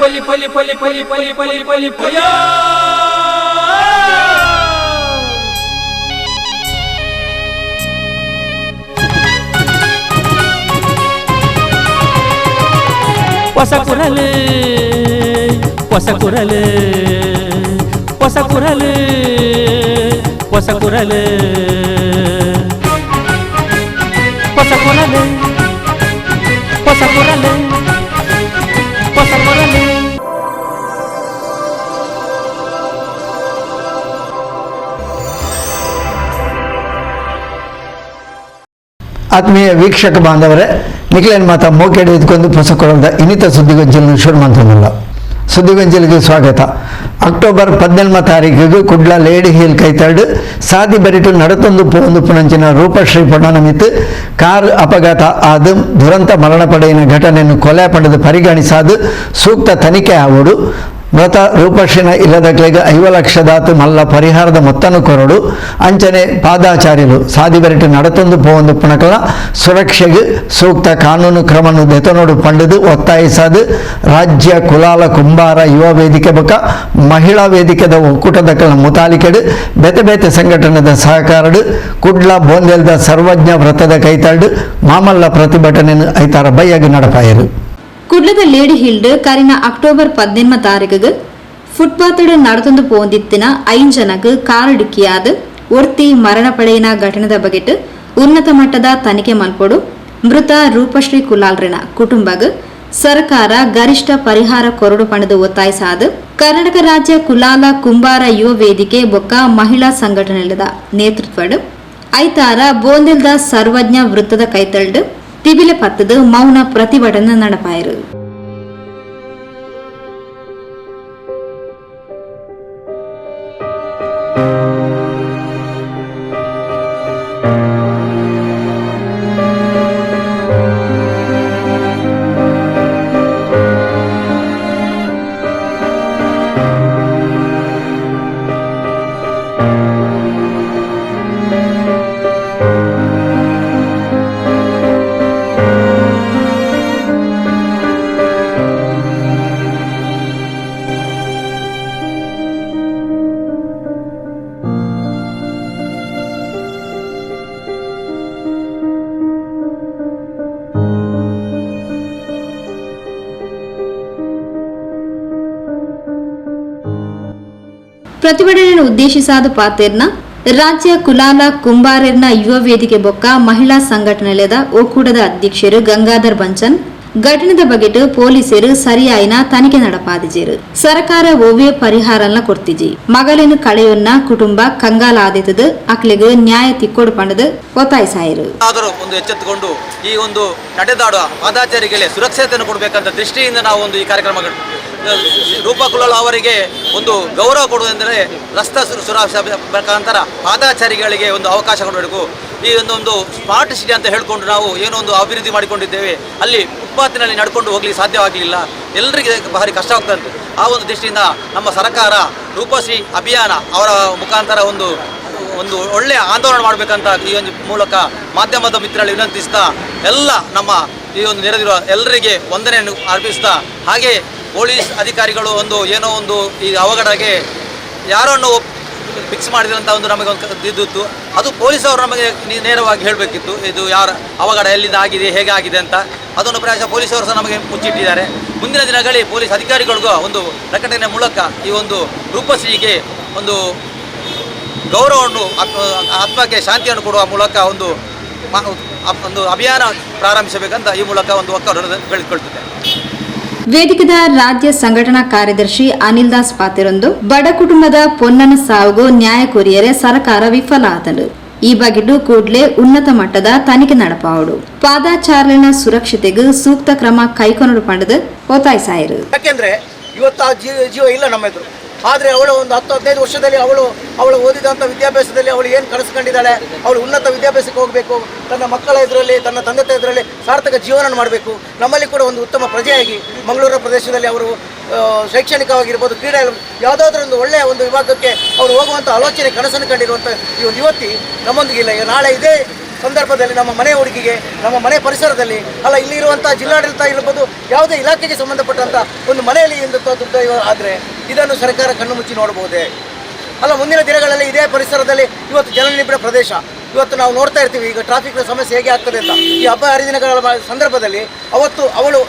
ಪಲಿ ಪಲಿ ಪಲಿ ಪಲಿ ಪಲಿ ಪಲಿ ಪಲಿ ಪಯ. ಹೊಸ ಕುರಲು ಹೊಸ ಕುರಲು ಹೊಸ ಕುರಲು ಹೊಸ ಕುರಲು ಹೊಸ ಕುರಲು ಹೊಸ ಕುರಲು ಹೊಸ ಕುರಲು. ಆತ್ಮೀಯ ವೀಕ್ಷಕ ಬಾಂಧವರೇ, ನಿಖಿಲನ್ ಮಾತಾ ಮೋಕೆಡೆ ಇದ್ಕೊಂಡು ಪುಸ್ತಕದ ಇನ್ನಿತ ಸುದ್ದಿಗೊಂಚಲು ಶುರು ಮಾಡ್ತದಲ್ಲ. ಸುದ್ದಿಗೊಂಚಲಿಗೆ ಸ್ವಾಗತ. ಅಕ್ಟೋಬರ್ 17 ತಾರೀಕಿಗೆ ಕುಡ್ಲ ಲೇಡಿ ಹಿಲ್ ಕೈತಾಡು ಸಾದಿ ಬರಿಟು ನಡತೊಂದು ಪೋಂದು ಪುನಂಚಿನ ರೂಪಶ್ರೀ ಪೊಣ್ಣನಮಿತ್ ಕಾರ್ ಅಪಘಾತ ಆದ ದುರಂತ ಮರಣ ಪಡೆಯಿನ ಘಟನೆಯನ್ನು ಕೊಲೆ ಪಡೆದು ಪರಿಗಣಿಸಾದು ಸೂಕ್ತ ತನಿಖೆ ಆವಡು. ಮೃತ ರೂಪಶ್ರೀನ ಇಲ್ಲದಕ್ಲೆಗೆ 50 ಲಕ್ಷದಾತು ಮಲ್ಲ ಪರಿಹಾರದ ಮೊತ್ತನು ಕೊರಡು. ಅಂಚನೆ ಪಾದಾಚಾರ್ಯರು ಸಾದಿ ಬರಿಟು ನಡತೊಂದು ಪೋಂದು ಪುಣಕಲ ಸುರಕ್ಷೆಗೆ ಸೂಕ್ತ ಕಾನೂನು ಕ್ರಮನು ದೆತನೋಡು ಪಂಡದು ಒತ್ತಾಯಿಸಾದು ರಾಜ್ಯ ಕುಲಾಲ ಕುಂಬಾರ ಯುವ ವೇದಿಕೆ ಬೊಕ ಮಹಿಳಾ ವೇದಿಕೆದ ಒಕ್ಕೂಟದ ಮುತಾಲಿಕೆಡು ಬೇತೆ ಬೇತೆ ಸಂಘಟನೆದ ಸಹಕಾರಡು ಕುಡ್ಲ ಬೋಂದೆಲ್ದ ಸರ್ವಜ್ಞ ವ್ರತದ ಕೈತಾಡು ಮಾಮಲ್ಲ ಪ್ರತಿಭಟನೆಯನ್ನು ಐತಾರ ಬೈಯಾಗಿ ನಡಪಾಯರು. ಕುಡ್ಲದ ಲೇಡಿ ಹಿಲ್ಡ್ ಕರಿನ ಅಕ್ಟೋಬರ್ 18 ತಾರೀಕಿಗೆ ಫುಟ್ಪಾತ್ಡ್ നടತೊಂದು ಪೋಂದಿತ್ತಿನ 5 ಜನಕ್ಕೆ ಕಾರು ಡಿಕ್ಕಿಯಾದ ಒರ್ತಿ ಮರಣ ಪಡೆಯಿನ ಘಟನೆದ ಬಗೆಟ್ ಉನ್ನತ ಮಟ್ಟದ ತನಿಖೆ ಮಲ್ಪೊಡು. ಮೃತ ರೂಪಶ್ರೀ ಕುಲಾಲ್ರಿನ ಕುಟುಂಬಗ್ ಸರ್ಕಾರ ಗರಿಷ್ಠ ಪರಿಹಾರ ಕೊರಡು ಪಣದು ಒತ್ತಾಯಿಸಾದ ಕರ್ನಾಟಕ ರಾಜ್ಯ ಕುಲಾಲ ಕುಂಬಾರ ಯುವ ವೇದಿಕೆ ಬೊಕ್ಕ ಮಹಿಳಾ ಸಂಘಟನೆದ ನೇತೃತ್ವಡ್ ಐತಾರ ಬೋಂದೆಲ್ದ ಸರ್ವಜ್ಞ ವೃತ್ತದ ಕೈತಲ್ಡ್ ತಿಬಿಲೆ ಪತ್ತದ ಮೌನ ಪ್ರತಿಭಟನೆ നടಪಾಯರು. ಪ್ರತಿಭಟನೆಯನ್ನು ಉದ್ದೇಶಿಸಾದ ಪಾತೇರ್ನ ರಾಜ್ಯ ಕುಲಾಲ ಕುಂಬಾರೆರ್ನ ಯುವ ವೇದಿಕೆ ಬೊಕ್ಕ ಮಹಿಳಾ ಸಂಘಟನೆದ ಒಕ್ಕೂಟದ ಅಧ್ಯಕ್ಷರು ಗಂಗಾಧರ್ ಬಂಚನ್ ಘಟನೆದ ಬಗೆಟ್ ಪೊಲೀಸರು ಸರಿಯಾಯಿನ ತನಿಖೆ ನಡಪಾದಿಜೇರು. ಸರ್ಕಾರ ಓವೇ ಪರಿಹಾರನ ಕೊಡ್ತಿಜಿ. ಮಗಲೇನು ಕಳೆಯೊನ್ನ ಕುಟುಂಬ ಕಂಗಾಲಾದಿತದು ಅಕ್ಲೆಗ್ ನ್ಯಾಯ ತಿಕ್ಕೋಡು ಪಂಡದು ಒತ್ತಾಯಿಸಾಯರು. ಆದರೂ ಒಂದು ಎಚ್ಚೆತ್ತುಕೊಂಡು ಈ ಒಂದು ನಡೆದಾಡುವ ಪಾದಾಚಾರಿಗಳಿಗೆ ಸುರಕ್ಷತೆಯನ್ನು ಕೊಡಬೇಕಂತ ದೃಷ್ಟಿಯಿಂದ ನಾವು ಒಂದು ಈ ಕಾರ್ಯಕ್ರಮಗಳು ರೂಪಾ ಕುಲಾಲ್ ಅವರಿಗೆ ಒಂದು ಗೌರವ ಕೊಡುವುದೆಂದರೆ ರಸ್ತೆ ಸುರಕ್ಷಾ ಮುಖಾಂತರ ಪಾದಾಚಾರಿಗಳಿಗೆ ಒಂದು ಅವಕಾಶ ಕೊಡಬೇಕು. ಈ ಒಂದು ಸ್ಮಾರ್ಟ್ ಸಿಟಿ ಅಂತ ಹೇಳಿಕೊಂಡು ನಾವು ಏನೋ ಒಂದು ಅಭಿವೃದ್ಧಿ ಮಾಡಿಕೊಂಡಿದ್ದೇವೆ, ಅಲ್ಲಿ ಫುಟ್ಪಾತ್ನಲ್ಲಿ ನಡ್ಕೊಂಡು ಹೋಗಲಿಕ್ಕೆ ಸಾಧ್ಯವಾಗಲಿಲ್ಲ, ಎಲ್ಲರಿಗೆ ಭಾರಿ ಕಷ್ಟ ಆಗ್ತಾ ಉಂಟು. ಆ ಒಂದು ದೃಷ್ಟಿಯಿಂದ ನಮ್ಮ ಸರ್ಕಾರ ರೂಪಶ್ರೀ ಅಭಿಯಾನ ಅವರ ಮುಖಾಂತರ ಒಂದು ಒಂದು ಒಳ್ಳೆಯ ಆಂದೋಲನ ಮಾಡಬೇಕಂತ ಈ ಒಂದು ಮೂಲಕ ಮಾಧ್ಯಮದ ಮಿತ್ರರಲ್ಲಿ ವಿನಂತಿಸ್ತಾ ಎಲ್ಲ ನಮ್ಮ ಈ ಒಂದು ನೆರೆದಿರುವ ಎಲ್ಲರಿಗೆ ವಂದನೆಯನ್ನು ಅರ್ಪಿಸ್ತಾ, ಹಾಗೆ ಪೊಲೀಸ್ ಅಧಿಕಾರಿಗಳು ಒಂದು ಏನೋ ಒಂದು ಈ ಅವಘಡಕ್ಕೆ ಯಾರನ್ನು ಫಿಕ್ಸ್ ಮಾಡಿದ್ರಂತ ಒಂದು ನಮಗೆ ಒಂದು ಇದ್ದಿತ್ತು, ಅದು ಪೊಲೀಸವರು ನಮಗೆ ನೇರವಾಗಿ ಹೇಳಬೇಕಿತ್ತು, ಇದು ಯಾರ ಅವಘಡ ಎಲ್ಲಿಂದ ಆಗಿದೆ ಹೇಗೆ ಆಗಿದೆ ಅಂತ. ಅದನ್ನು ಪ್ರಾಯಶಃ ಪೊಲೀಸವರು ಸಹ ನಮಗೆ ಮುಚ್ಚಿಟ್ಟಿದ್ದಾರೆ. ಮುಂದಿನ ದಿನಗಳಲ್ಲಿ ಪೊಲೀಸ್ ಅಧಿಕಾರಿಗಳಿಗೂ ಒಂದು ಪ್ರಕಟಣೆ ಮೂಲಕ ಈ ಒಂದು ರೂಪಶ್ರೀಗೆ ಒಂದು ಗೌರವವನ್ನು ಆತ್ಮಕ್ಕೆ ಶಾಂತಿಯನ್ನು ಕೊಡುವ ಮೂಲಕ ಒಂದು ಒಂದು ಅಭಿಯಾನ ಪ್ರಾರಂಭಿಸಬೇಕಂತ ಈ ಮೂಲಕ ಒಂದು ಒಕ್ಕೂಟ ಬೆಳೆದುಕೊಳ್ತಿದೆ. ವೇದಿಕೆದ ರಾಜ್ಯ ಸಂಘಟನಾ ಕಾರ್ಯದರ್ಶಿ ಅನಿಲ್ ದಾಸ್ ಪಾತಿರೊಂದು ಬಡ ಕುಟುಂಬದ ಪೊನ್ನನ ಸಾವುಗೂ ನ್ಯಾಯ ಕೋರಿಯರೆ ಸರ್ಕಾರ ವಿಫಲ ಆತನು. ಈ ಬಗೆಟು ಕೂಡ್ಲೆ ಉನ್ನತ ಮಟ್ಟದ ತನಿಖೆ ನಡಪಾವಡು. ಪಾದಾಚಾರ್ಯನ ಸುರಕ್ಷತೆಗೂ ಸೂಕ್ತ ಕ್ರಮ ಕೈಗೊಂಡು ಪಡೆದು ಒತ್ತಾಯಿಸಾಯರು. ಯಾಕೆಂದ್ರೆ ಇವತ್ತು ಆ ಜೀವ ಇಲ್ಲ ನಮ್ಮ ಎದುರು. ಆದರೆ ಅವಳು ಒಂದು 10-15 ವರ್ಷದಲ್ಲಿ ಅವಳು ಅವಳು ಓದಿದಂಥ ವಿದ್ಯಾಭ್ಯಾಸದಲ್ಲಿ ಅವಳು ಏನು ಕನಸು ಕಂಡಿದ್ದಾಳೆ, ಅವಳು ಉನ್ನತ ವಿದ್ಯಾಭ್ಯಾಸಕ್ಕೆ ಹೋಗಬೇಕು, ತನ್ನ ಮಕ್ಕಳ ಎದುರಲ್ಲಿ ತನ್ನ ತಂದೆ ತಾಯಿ ಎದುರಲ್ಲಿ ಸಾರ್ಥಕ ಜೀವನ ಮಾಡಬೇಕು, ನಮ್ಮಲ್ಲಿ ಕೂಡ ಒಂದು ಉತ್ತಮ ಪ್ರಜೆಯಾಗಿ ಮಂಗಳೂರು ಪ್ರದೇಶದಲ್ಲಿ ಅವರು ಶೈಕ್ಷಣಿಕವಾಗಿರ್ಬೋದು, ಕ್ರೀಡೆ ಯಾವುದಾದ್ರೂ ಒಂದು ಒಳ್ಳೆಯ ಒಂದು ವಿಭಾಗಕ್ಕೆ ಅವರು ಹೋಗುವಂಥ ಆಲೋಚನೆ ಕನಸನ್ನು ಕಂಡಿರುವಂಥ ಈ ಒಂದು ಯುವತಿ ನಮ್ಮೊಂದಿಗೆ ಇಲ್ಲ. ಈಗ ನಾಳೆ ಇದೇ ಸಂದರ್ಭದಲ್ಲಿ ನಮ್ಮ ಮನೆ ಹುಡುಗಿಗೆ, ನಮ್ಮ ಮನೆ ಪರಿಸರದಲ್ಲಿ ಅಲ್ಲ, ಇಲ್ಲಿರುವಂಥ ಜಿಲ್ಲಾಡಳಿತ ಇರ್ಬೋದು, ಯಾವುದೇ ಇಲಾಖೆಗೆ ಸಂಬಂಧಪಟ್ಟಂಥ ಒಂದು ಮನೆಯಲ್ಲಿ ಇಂಥ ದುರ್ದೈವ ಆದರೆ ಇದನ್ನು ಸರ್ಕಾರ ಕಣ್ಣು ಮುಚ್ಚಿ ನೋಡಬಹುದೇ? ಅಲ್ಲ, ಮುಂದಿನ ದಿನಗಳಲ್ಲಿ ಇದೇ ಪರಿಸರದಲ್ಲಿ ಇವತ್ತು ಜನನಿಬಿಡ ಪ್ರದೇಶ, ಇವತ್ತು ನಾವು ನೋಡ್ತಾ ಇರ್ತೀವಿ ಈಗ ಟ್ರಾಫಿಕ್ನ ಸಮಸ್ಯೆ ಹೇಗೆ ಆಗ್ತದೆ ಅಂತ. ಈ ಹಬ್ಬ ಹರಿದಿನಗಳ ಸಂದರ್ಭದಲ್ಲಿ ಅವತ್ತು ಅವಳು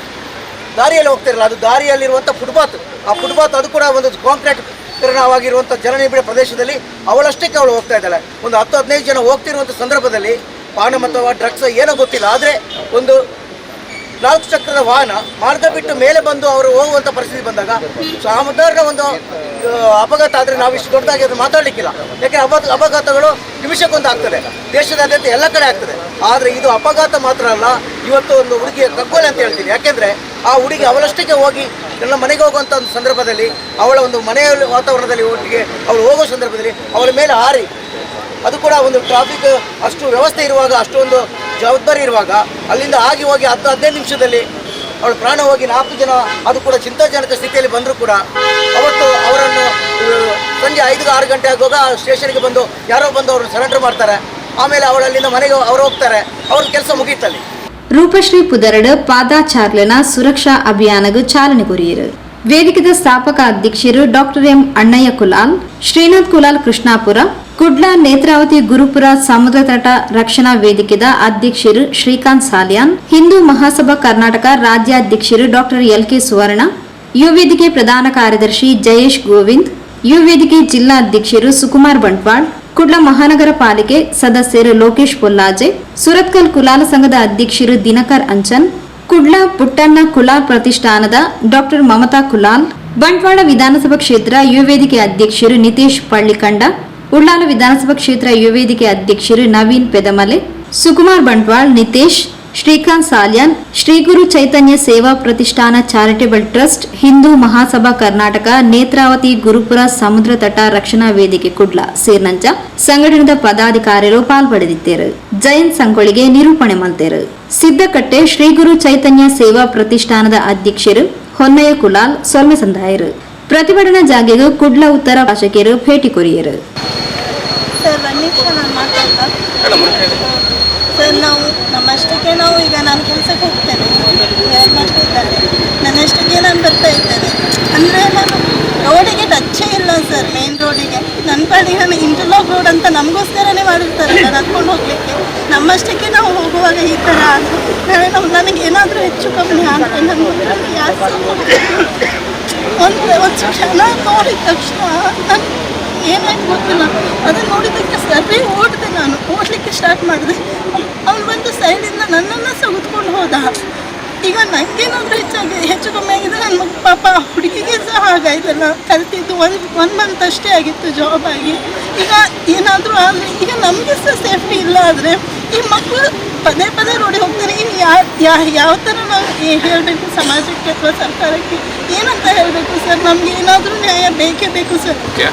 ದಾರಿಯಲ್ಲಿ ಹೋಗ್ತಿರಲ್ಲ, ಅದು ದಾರಿಯಲ್ಲಿರುವಂಥ ಫುಟ್ಪಾತ್, ಆ ಫುಟ್ಪಾತ್ ಅದು ಕೂಡ ಒಂದು ಕಾಂಕ್ರೀಟ್ ಕರಣವಾಗಿರುವಂಥ ಜನನಿಬಿಡ ಪ್ರದೇಶದಲ್ಲಿ ಅವಳಷ್ಟಕ್ಕೆ ಅವಳು ಹೋಗ್ತಾ ಇದ್ದಾಳೆ. ಒಂದು 10-15 ಜನ ಹೋಗ್ತಿರುವಂಥ ಸಂದರ್ಭದಲ್ಲಿ ಪಾನ ಅಥವಾ ಡ್ರಗ್ಸ್ ಏನೋ ಗೊತ್ತಿಲ್ಲ, ಆದರೆ ಒಂದು 4 ಚಕ್ರದ ವಾಹನ ಮಾರ್ಗ ಬಿಟ್ಟು ಮೇಲೆ ಬಂದು ಅವರು ಹೋಗುವಂಥ ಪರಿಸ್ಥಿತಿ ಬಂದಾಗ ಸಾಧಾರಣ ಒಂದು ಅಪಘಾತ ಆದರೆ ನಾವು ಇಷ್ಟು ದೊಡ್ಡದಾಗಿ ಅದು ಮಾತಾಡಲಿಕ್ಕಿಲ್ಲ. ಯಾಕೆ ಅಪಘಾತಗಳು ನಿಮಿಷಕ್ಕೊಂದು ಆಗ್ತದೆ, ದೇಶದಾದ್ಯಂತ ಎಲ್ಲ ಕಡೆ ಆಗ್ತದೆ. ಆದರೆ ಇದು ಅಪಘಾತ ಮಾತ್ರ ಅಲ್ಲ, ಇವತ್ತು ಒಂದು ಹುಡುಗಿಯ ಕಗ್ಗೊಲೆ ಅಂತ ಹೇಳ್ತೀನಿ. ಯಾಕೆಂದರೆ ಆ ಹುಡುಗಿ ಅವಳಷ್ಟಕ್ಕೆ ಹೋಗಿ ನನ್ನ ಮನೆಗೆ ಹೋಗುವಂಥ ಒಂದು ಸಂದರ್ಭದಲ್ಲಿ, ಅವಳ ಒಂದು ಮನೆಯ ವಾತಾವರಣದಲ್ಲಿ ಒಟ್ಟಿಗೆ ಅವಳು ಹೋಗೋ ಸಂದರ್ಭದಲ್ಲಿ ಅವಳ ಮೇಲೆ ಹಾರಿ, ಅದು ಕೂಡ ಒಂದು ಟ್ರಾಫಿಕ್ ಅಷ್ಟು ವ್ಯವಸ್ಥೆ ಇರುವಾಗ, ಅಷ್ಟೊಂದು ಜವಾಬ್ದಾರಿ ಇರುವಾಗ ಅಲ್ಲಿಂದ ಆಗಿ ಹೋಗಿ 10-15 ನಿಮಿಷದಲ್ಲಿ ಅವಳ ಪ್ರಾಣ ಹೋಗಿ 4 ಜನ, ಅದು ಕೂಡ ಚಿಂತಾಜನಕ ಸ್ಥಿತಿಯಲ್ಲಿ ಬಂದರೂ ಕೂಡ ಅವತ್ತು ಅವರನ್ನು ಸಂಜೆ 5-6 ಗಂಟೆ ಆಗುವಾಗ ಸ್ಟೇಷನ್ಗೆ ಬಂದು ಯಾರೋ ಬಂದು ಅವ್ರನ್ನ ಸರೆಂಡರ್ ಮಾಡ್ತಾರೆ. ಆಮೇಲೆ ಅವಳಲ್ಲಿಂದ ಮನೆಗೆ ಅವರು ಹೋಗ್ತಾರೆ, ಅವ್ರ ಕೆಲಸ ಮುಗೀತಲ್ಲಿ. ರೂಪಶ್ರೀ ಪುದರಡು ಪಾದಾಚಾರ್ಲನ ಸುರಕ್ಷಾ ಅಭಿಯಾನಗೂ ಚಾಲನೆ ಕೊರಿಯರು. ವೇದಿಕೆದ ಸ್ಥಾಪಕ ಅಧ್ಯಕ್ಷರು ಡಾಕ್ಟರ್ ಎಂ ಅಣ್ಣಯ್ಯ ಕುಲಾಲ್, ಶ್ರೀನಾಥ್ ಕುಲಾಲ್ ಕೃಷ್ಣಾಪುರ, ಕುಡ್ಲ ನೇತ್ರಾವತಿ ಗುರುಪುರ ಸಮುದ್ರ ತಟ ರಕ್ಷಣಾ ವೇದಿಕೆದ ಅಧ್ಯಕ್ಷರು ಶ್ರೀಕಾಂತ್ ಸಾಲಿಯಾನ್, ಹಿಂದೂ ಮಹಾಸಭಾ ಕರ್ನಾಟಕ ರಾಜ್ಯಾಧ್ಯಕ್ಷರು doctor L K ಸುವರ್ಣ, ಯುವ ವೇದಿಕೆ ಪ್ರಧಾನ ಕಾರ್ಯದರ್ಶಿ ಜಯೇಶ್ ಗೋವಿಂದ್, ಯುವ ವೇದಿಕೆ ಜಿಲ್ಲಾ ಅಧ್ಯಕ್ಷರು ಸುಕುಮಾರ್ ಬಂಟ್ವಾಳ್, ಕುಡ್ಲ ಮಹಾನಗರ ಪಾಲಿಕೆ ಸದಸ್ಯರು ಲೋಕೇಶ್ ಪೊಲ್ಲಾಜೆ, ಸುರತ್ಕಲ್ ಕುಲಾಲ ಸಂಘದ ಅಧ್ಯಕ್ಷರು ದಿನಕರ್ ಅಂಚನ್, ಕುಡ್ಲ ಪುಟ್ಟಣ್ಣ ಕುಲಾಲ್ ಪ್ರತಿಷ್ಠಾನದ ಡಾಕ್ಟರ್ ಮಮತಾ ಕುಲಾಲ್, ಬಂಟ್ವಾಳ ವಿಧಾನಸಭಾ ಕ್ಷೇತ್ರ ಯುವ ವೇದಿಕೆ ಅಧ್ಯಕ್ಷರು ನಿತೇಶ್ ಪಳ್ಳಿಕಂಡ, ಉಳ್ಳಾಲ ವಿಧಾನಸಭಾ ಕ್ಷೇತ್ರ ಯುವ ವೇದಿಕೆ ಅಧ್ಯಕ್ಷರು ನವೀನ್ ಪೆದಮಲೆ, ಸುಕುಮಾರ್ ಬಂಟ್ವಾಳ್, ನಿತೇಶ್, ಶ್ರೀಕಾಂತ್ ಸಾಲ್ಯಾನ್, ಶ್ರೀ ಗುರು ಚೈತನ್ಯ ಸೇವಾ ಪ್ರತಿಷ್ಠಾನ ಚಾರಿಟೇಬಲ್ ಟ್ರಸ್ಟ್, ಹಿಂದೂ ಮಹಾಸಭಾ ಕರ್ನಾಟಕ, ನೇತ್ರಾವತಿ ಗುರುಪುರ ಸಮುದ್ರ ತಟ ರಕ್ಷಣಾ ವೇದಿಕೆ ಕುಡ್ಲ ಸೇರ್ನಂಚ ಸಂಘಟನೆದ ಪದಾಧಿಕಾರಿಗಳು ಪಾಲ್ಪಡೆದಿದ್ದರು. ಜಯಂತ್ ಸಂಗೊಳಿಗೆ ನಿರೂಪಣೆ ಮಲ್ತೇರು. ಸಿದ್ದಕಟ್ಟೆ ಶ್ರೀ ಗುರು ಚೈತನ್ಯ ಸೇವಾ ಪ್ರತಿಷ್ಠಾನದ ಅಧ್ಯಕ್ಷರು ಹೊನ್ನಯ್ಯ ಕುಲಾಲ್ ಸೊಲ್ಮೆ ಸಂದಾಯರು. ಪ್ರತಿಭಟನಾ ಜಾಗೆಗೂ ಕುಡ್ಲ ಉತ್ತರ ಶಾಸಕರು ಭೇಟಿ ಕೊರಿಯರು. ಸರ್, ಒಂದು ನಿಮಿಷ ನಾನು ಮಾತಾಡ್ತಾ. ಸರ್, ನಾವು ನಮ್ಮಷ್ಟಕ್ಕೆ ನಾವು ಈಗ ನಾನು ಕೆಲಸಕ್ಕೆ ಹೋಗ್ತೇನೆ, 2 ಮಕ್ಕಳು ಇದ್ದಾರೆ, ನನ್ನಷ್ಟಕ್ಕೆ ನಾನು ಬರ್ತಾ ಇದ್ದೇನೆ. ಅಂದರೆ ನಾನು ರೋಡಿಗೆ ಟಚ್ಚೇ ಇಲ್ಲ ಸರ್, ಮೇನ್ ರೋಡಿಗೆ. ನನ್ನ ಪಾಡಿಗೆ ನಾನು ಇಂಟರ್ಲಾಕ್ ರೋಡ್ ಅಂತ ನಮಗೋಸ್ಕರನೇ ಮಾಡಿರ್ತಾರಲ್ಲ ನಡ್ಕೊಂಡು ಹೋಗಲಿಕ್ಕೆ. ನಮ್ಮಷ್ಟಕ್ಕೆ ನಾವು ಹೋಗುವಾಗ ಈ ಥರ ಆದರೆ ನಾಳೆ ನಾವು ನನಗೆ ಏನಾದರೂ ಹೆಚ್ಚು ಕಮ್ಮಿ ಆದರೆ ನನ್ನ ಮಕ್ಕಳಿಗೆ ಯಾರು ಒಂದು ಒಂದು ಕ್ಷಣ ನೋಡಿದ ತಕ್ಷಣ ನಾನು ಏನಾಯ್ತು ಗೊತ್ತಿಲ್ಲ, ಅದನ್ನು ನೋಡಿದ್ದಕ್ಕೆ ಸರಿ ಓಡಿದೆ, ನಾನು ಓಡಲಿಕ್ಕೆ ಸ್ಟಾರ್ಟ್ ಮಾಡಿದೆ. ಅವನು ಬಂದು ಸೈಡಿಂದ ನನ್ನನ್ನು ಸಗುತ್ಕೊಂಡು ಹೋದ. ಈಗ ನನಗೇನಾದರೂ ಹೆಚ್ಚು ಕಮ್ಮಿ ಆಗಿದೆ, ನನ್ನ ಮಗ ಪಾಪ ಹುಡುಗಿಗೆ ಸಹ ಹಾಗಾಯ್ತಲ್ಲ. ಕಲ್ತಿದ್ದು ಒನ್ ಮಂತ್ ಅಷ್ಟೇ ಆಗಿತ್ತು ಜಾಬ್ ಆಗಿ. ಈಗ ಏನಾದರೂ ಆದರೆ ಈಗ ನಮಗೆ ಸಹ ಸೇಫ್ಟಿ ಇಲ್ಲ ಆದರೆ ಈ ಮಕ್ಕಳು ಪದೇ ಪದೇ ರೋಡಿಗೆ ಹೋಗ್ತಾರೆ. ಇನ್ನು ಯಾವ ಥರ ನಾವು ಹೇಳಬೇಕು ಸಮಾಜಕ್ಕೆ ಅಥವಾ ಸರ್ಕಾರಕ್ಕೆ, ಏನಂತ ಹೇಳಬೇಕು ಸರ್? ನಮ್ಗೆ ಏನಾದರೂ ನ್ಯಾಯ ಬೇಕೇ ಬೇಕು ಸರ್. ಮುಖ್ಯ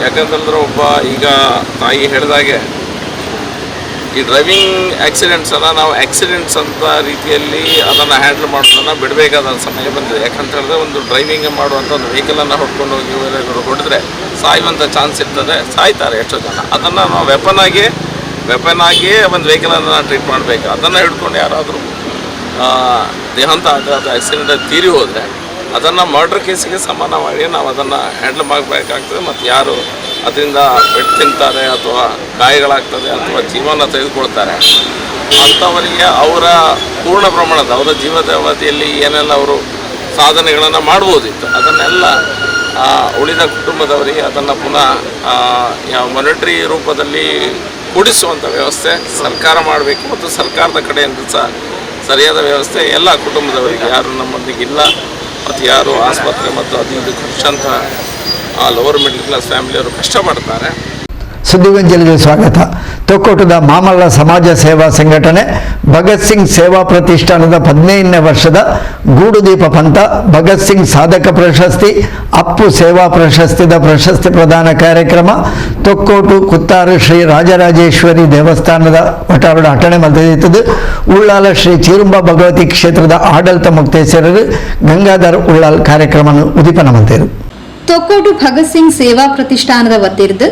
ಯಾಕಂತಂದ್ರೆ ಒಬ್ಬ ಈಗ ತಾಯಿ ಹೇಳಿದಾಗೆ ಈ ಡ್ರೈವಿಂಗ್ ಆಕ್ಸಿಡೆಂಟ್ಸನ್ನು ನಾವು ಆಕ್ಸಿಡೆಂಟ್ಸ್ ಅಂತ ರೀತಿಯಲ್ಲಿ ಅದನ್ನು ಹ್ಯಾಂಡಲ್ ಮಾಡೋದನ್ನು ಬಿಡಬೇಕಾದ ಸಮಯ ಬಂದಿದೆ. ಯಾಕಂತ ಹೇಳಿದ್ರೆ ಒಂದು ಡ್ರೈವಿಂಗ್ ಮಾಡುವಂಥ ಒಂದು ವೆಹಿಕಲನ್ನು ಹೊಡ್ಕೊಂಡು ಹೋಗಿ ಹೊಡೆದ್ರೆ ಸಾಯುವಂಥ ಚಾನ್ಸ್ ಇರ್ತದೆ, ಸಾಯ್ತಾರೆ ಎಷ್ಟೋ ಜನ. ಅದನ್ನು ನಾವು ವೆಪನ್ ಆಗಿಯೇ ಒಂದು ವೆಹಿಕಲನ್ನು ಟ್ರೀಟ್ ಮಾಡಬೇಕು. ಅದನ್ನು ಹಿಡ್ಕೊಂಡು ಯಾರಾದರೂ ದೇಹಾಂತ ಆದರೆ, ಅದು ಆಕ್ಸಿಡೆಂಟ್ ತೀರಿ ಹೋದರೆ ಅದನ್ನು ಮರ್ಡರ್ ಕೇಸಿಗೆ ಸಮಾನವಾಗಿ ನಾವು ಅದನ್ನು ಹ್ಯಾಂಡಲ್ ಮಾಡಬೇಕಾಗ್ತದೆ. ಮತ್ತು ಯಾರು ಅದರಿಂದ ಪೆಟ್ಟು ತಿಂತಾರೆ ಅಥವಾ ಗಾಯಗಳಾಗ್ತದೆ ಅಥವಾ ಜೀವನ ತೆಗೆದುಕೊಳ್ತಾರೆ ಅಂಥವರಿಗೆ ಅವರ ಪೂರ್ಣ ಪ್ರಮಾಣದ ಅವರ ಜೀವಿತಾವಧಿಯಲ್ಲಿ ಏನೆಲ್ಲ ಅವರು ಸಾಧನೆಗಳನ್ನು ಮಾಡ್ಬೋದಿತ್ತು ಅದನ್ನೆಲ್ಲ ಉಳಿದ ಕುಟುಂಬದವರಿಗೆ ಅದನ್ನು ಪುನಃ ಮಾನಿಟರಿ ರೂಪದಲ್ಲಿ ಕೊಡಿಸುವಂಥ ವ್ಯವಸ್ಥೆ ಸರ್ಕಾರ ಮಾಡಬೇಕು. ಮತ್ತು ಸರ್ಕಾರದ ಕಡೆಯಿಂದ ಸಹ ಸರಿಯಾದ ವ್ಯವಸ್ಥೆ ಎಲ್ಲ ಕುಟುಂಬದವರಿಗೆ, ಯಾರು ನಮ್ಮೊಂದಿಗೆ ಇಲ್ಲ ಮತ್ತು ಯಾರು ಆಸ್ಪತ್ರೆ ಮತ್ತು ಅದು ಇದು ಖರ್ಚಂತ lower middle class ಫ್ಯಾಮಿಲಿಯವರು ಕಷ್ಟಪಡ್ತಾರೆ. ಸುದ್ದಿಗೊಂಚಲಿಗೆ ಸ್ವಾಗತ. ತೊಕ್ಕೊಟ್ಟದ ಮಾಮಲ್ಲ ಸಮಾಜ ಸೇವಾ ಸಂಘಟನೆ ಭಗತ್ ಸಿಂಗ್ ಸೇವಾ ಪ್ರತಿಷ್ಠಾನದ 15ನೇ ವರ್ಷದ ಗೂಡುದೀಪ ಪಂಥ, ಭಗತ್ ಸಿಂಗ್ ಸಾಧಕ ಪ್ರಶಸ್ತಿ, ಅಪ್ಪು ಸೇವಾ ಪ್ರಶಸ್ತಿದ ಪ್ರಶಸ್ತಿ ಪ್ರದಾನ ಕಾರ್ಯಕ್ರಮ ತೊಕ್ಕೋಟು ಕುತ್ತಾರು ಶ್ರೀ ರಾಜರಾಜೇಶ್ವರಿ ದೇವಸ್ಥಾನದ ವಟಾರಡ ಅಟಣೆ ಮಲ್ತಿದ್ದು. ಉಳ್ಳಾಲ ಶ್ರೀ ಚೀರುಂಬ ಭಗವತಿ ಕ್ಷೇತ್ರದ ಆಡಳಿತ ಮುಕ್ತೇಶ್ವರರು ಗಂಗಾಧರ್ ಉಳ್ಳಾಲ್ ಕಾರ್ಯಕ್ರಮ ಉದ್ದೀಪನ ಮಲ್ತೇರು. ತೊಕ್ಕೋಟು ಭಗತ್ ಸಿಂಗ್ ಸೇವಾ ಪ್ರತಿಷ್ಠಾನದ ವತಿರ್ದು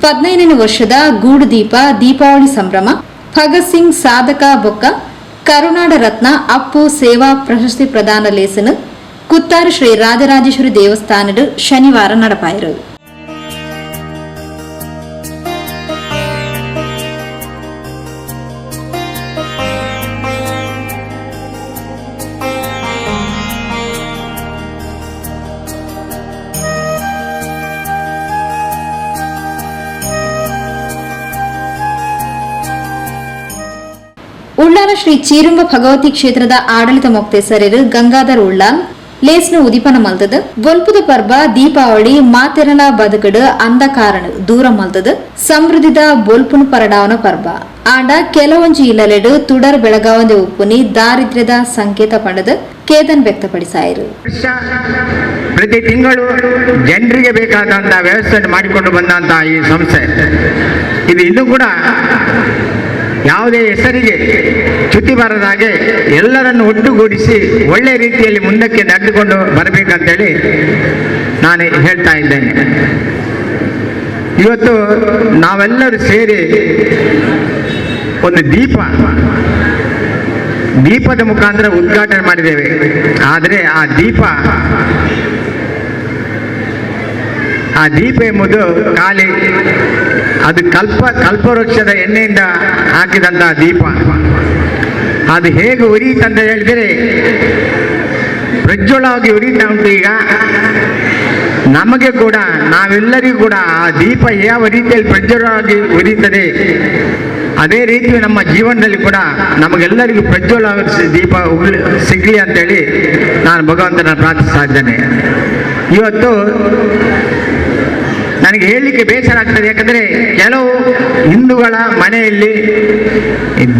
15ನೇ ವರ್ಷದ ಗೂಡುದೀಪ ದೀಪಾವಳಿ ಸಂಭ್ರಮ ಭಗತ್ ಸಿಂಗ್ ಸಾಧಕ ಬೊಕ್ಕ ಕರುನಾಡ ರತ್ನ ಅಪ್ಪು ಸೇವಾ ಪ್ರಶಸ್ತಿ ಪ್ರದಾನ ಲೇಸನು ಕುತ್ತಾರು ಶ್ರೀ ರಾಜರಾಜೇಶ್ವರಿ ದೇವಸ್ಥಾನದ ಶನಿವಾರ നടപ്പായിರು. ಉಳ್ಳಾಲ ಶ್ರೀ ಚೀರುಂಬ ಭಗವತಿ ಕ್ಷೇತ್ರದ ಆಡಳಿತ ಮೊಕ್ತೇಸರರು ಗಂಗಾಧರ್ ಉಳ್ಳಾಲ್ ಲೇಸ್ನು ಉದಿಪನ ಮಲ್ತದ ಬೊಲ್ಪುದ ಪರ್ಬ ದೀಪಾವಳಿ ಮಾತೆರಲ ಬದುಕಡು ಅಂಧಕಾರಣ ದೂರ ಮಲ್ತದ ಸಮೃದ್ಧಿದ ಬೊಲ್ಪುನು ಪರಡಾವನ ಪರ್ಬ ಆಂಡ ಕೆಲವೊಂಜಿ ಇಲ್ಲಲೆಡು ತುಡರ್ ಬೆಳಗಾವಂದೆ ಉಪ್ಪುನಿ ದಾರಿದ್ರ್ಯದ ಸಂಕೇತ ಪಡೆದ ಖೇದನ್ ವ್ಯಕ್ತಪಡಿಸಾಯಿರು. ಪ್ರತಿ ತಿಂಗಳು ಜನರಿಗೆ ಬೇಕಾದಂತಹ ವ್ಯವಸ್ಥೆ ಮಾಡಿಕೊಂಡು ಬಂದಂತಹ ಈ ಸಂಸ್ಥೆ ಇದು ಇನ್ನೂ ಕೂಡ ಯಾವುದೇ ಹೆಸರಿಗೆ ಚ್ಯುತಿ ಬಾರದ ಹಾಗೆ ಎಲ್ಲರನ್ನು ಒಟ್ಟುಗೂಡಿಸಿ ಒಳ್ಳೆಯ ರೀತಿಯಲ್ಲಿ ಮುಂದಕ್ಕೆ ನಡೆದುಕೊಂಡು ಬರಬೇಕಂತೇಳಿ ನಾನು ಹೇಳ್ತಾ ಇದ್ದೇನೆ. ಇವತ್ತು ನಾವೆಲ್ಲರೂ ಸೇರಿ ಒಂದು ದೀಪದ ಮುಖಾಂತರ ಉದ್ಘಾಟನೆ ಮಾಡಿದ್ದೇವೆ. ಆದರೆ ಆ ದೀಪ ಎಂಬುದು ಖಾಲಿ, ಅದು ಕಲ್ಪವೃಕ್ಷದ ಎಣ್ಣೆಯಿಂದ ಹಾಕಿದಂತಹ ದೀಪ. ಅದು ಹೇಗೆ ಉರಿಯುತ್ತಂತ ಹೇಳಿದರೆ ಪ್ರಜ್ವಲವಾಗಿ ಉರಿಯುತ್ತಾ ಉಂಟು. ಈಗ ನಮಗೆ ಕೂಡ, ನಾವೆಲ್ಲರಿಗೂ ಕೂಡ ಆ ದೀಪ ಯಾವ ರೀತಿಯಲ್ಲಿ ಪ್ರಜ್ವಲವಾಗಿ ಉರಿಯುತ್ತದೆ ಅದೇ ರೀತಿ ನಮ್ಮ ಜೀವನದಲ್ಲಿ ಕೂಡ ನಮಗೆಲ್ಲರಿಗೂ ಪ್ರಜ್ವಲ ದೀಪ ಸಿಗಲಿ ಅಂತೇಳಿ ನಾನು ಭಗವಂತನ ಪ್ರಾರ್ಥಿಸ್ತಾ ಇದ್ದೇನೆ. ಇವತ್ತು ನನಗೆ ಹೇಳಲಿಕ್ಕೆ ಬೇಸರ ಆಗ್ತದೆ, ಯಾಕಂದರೆ ಕೆಲವು ಹಿಂದೂಗಳ ಮನೆಯಲ್ಲಿ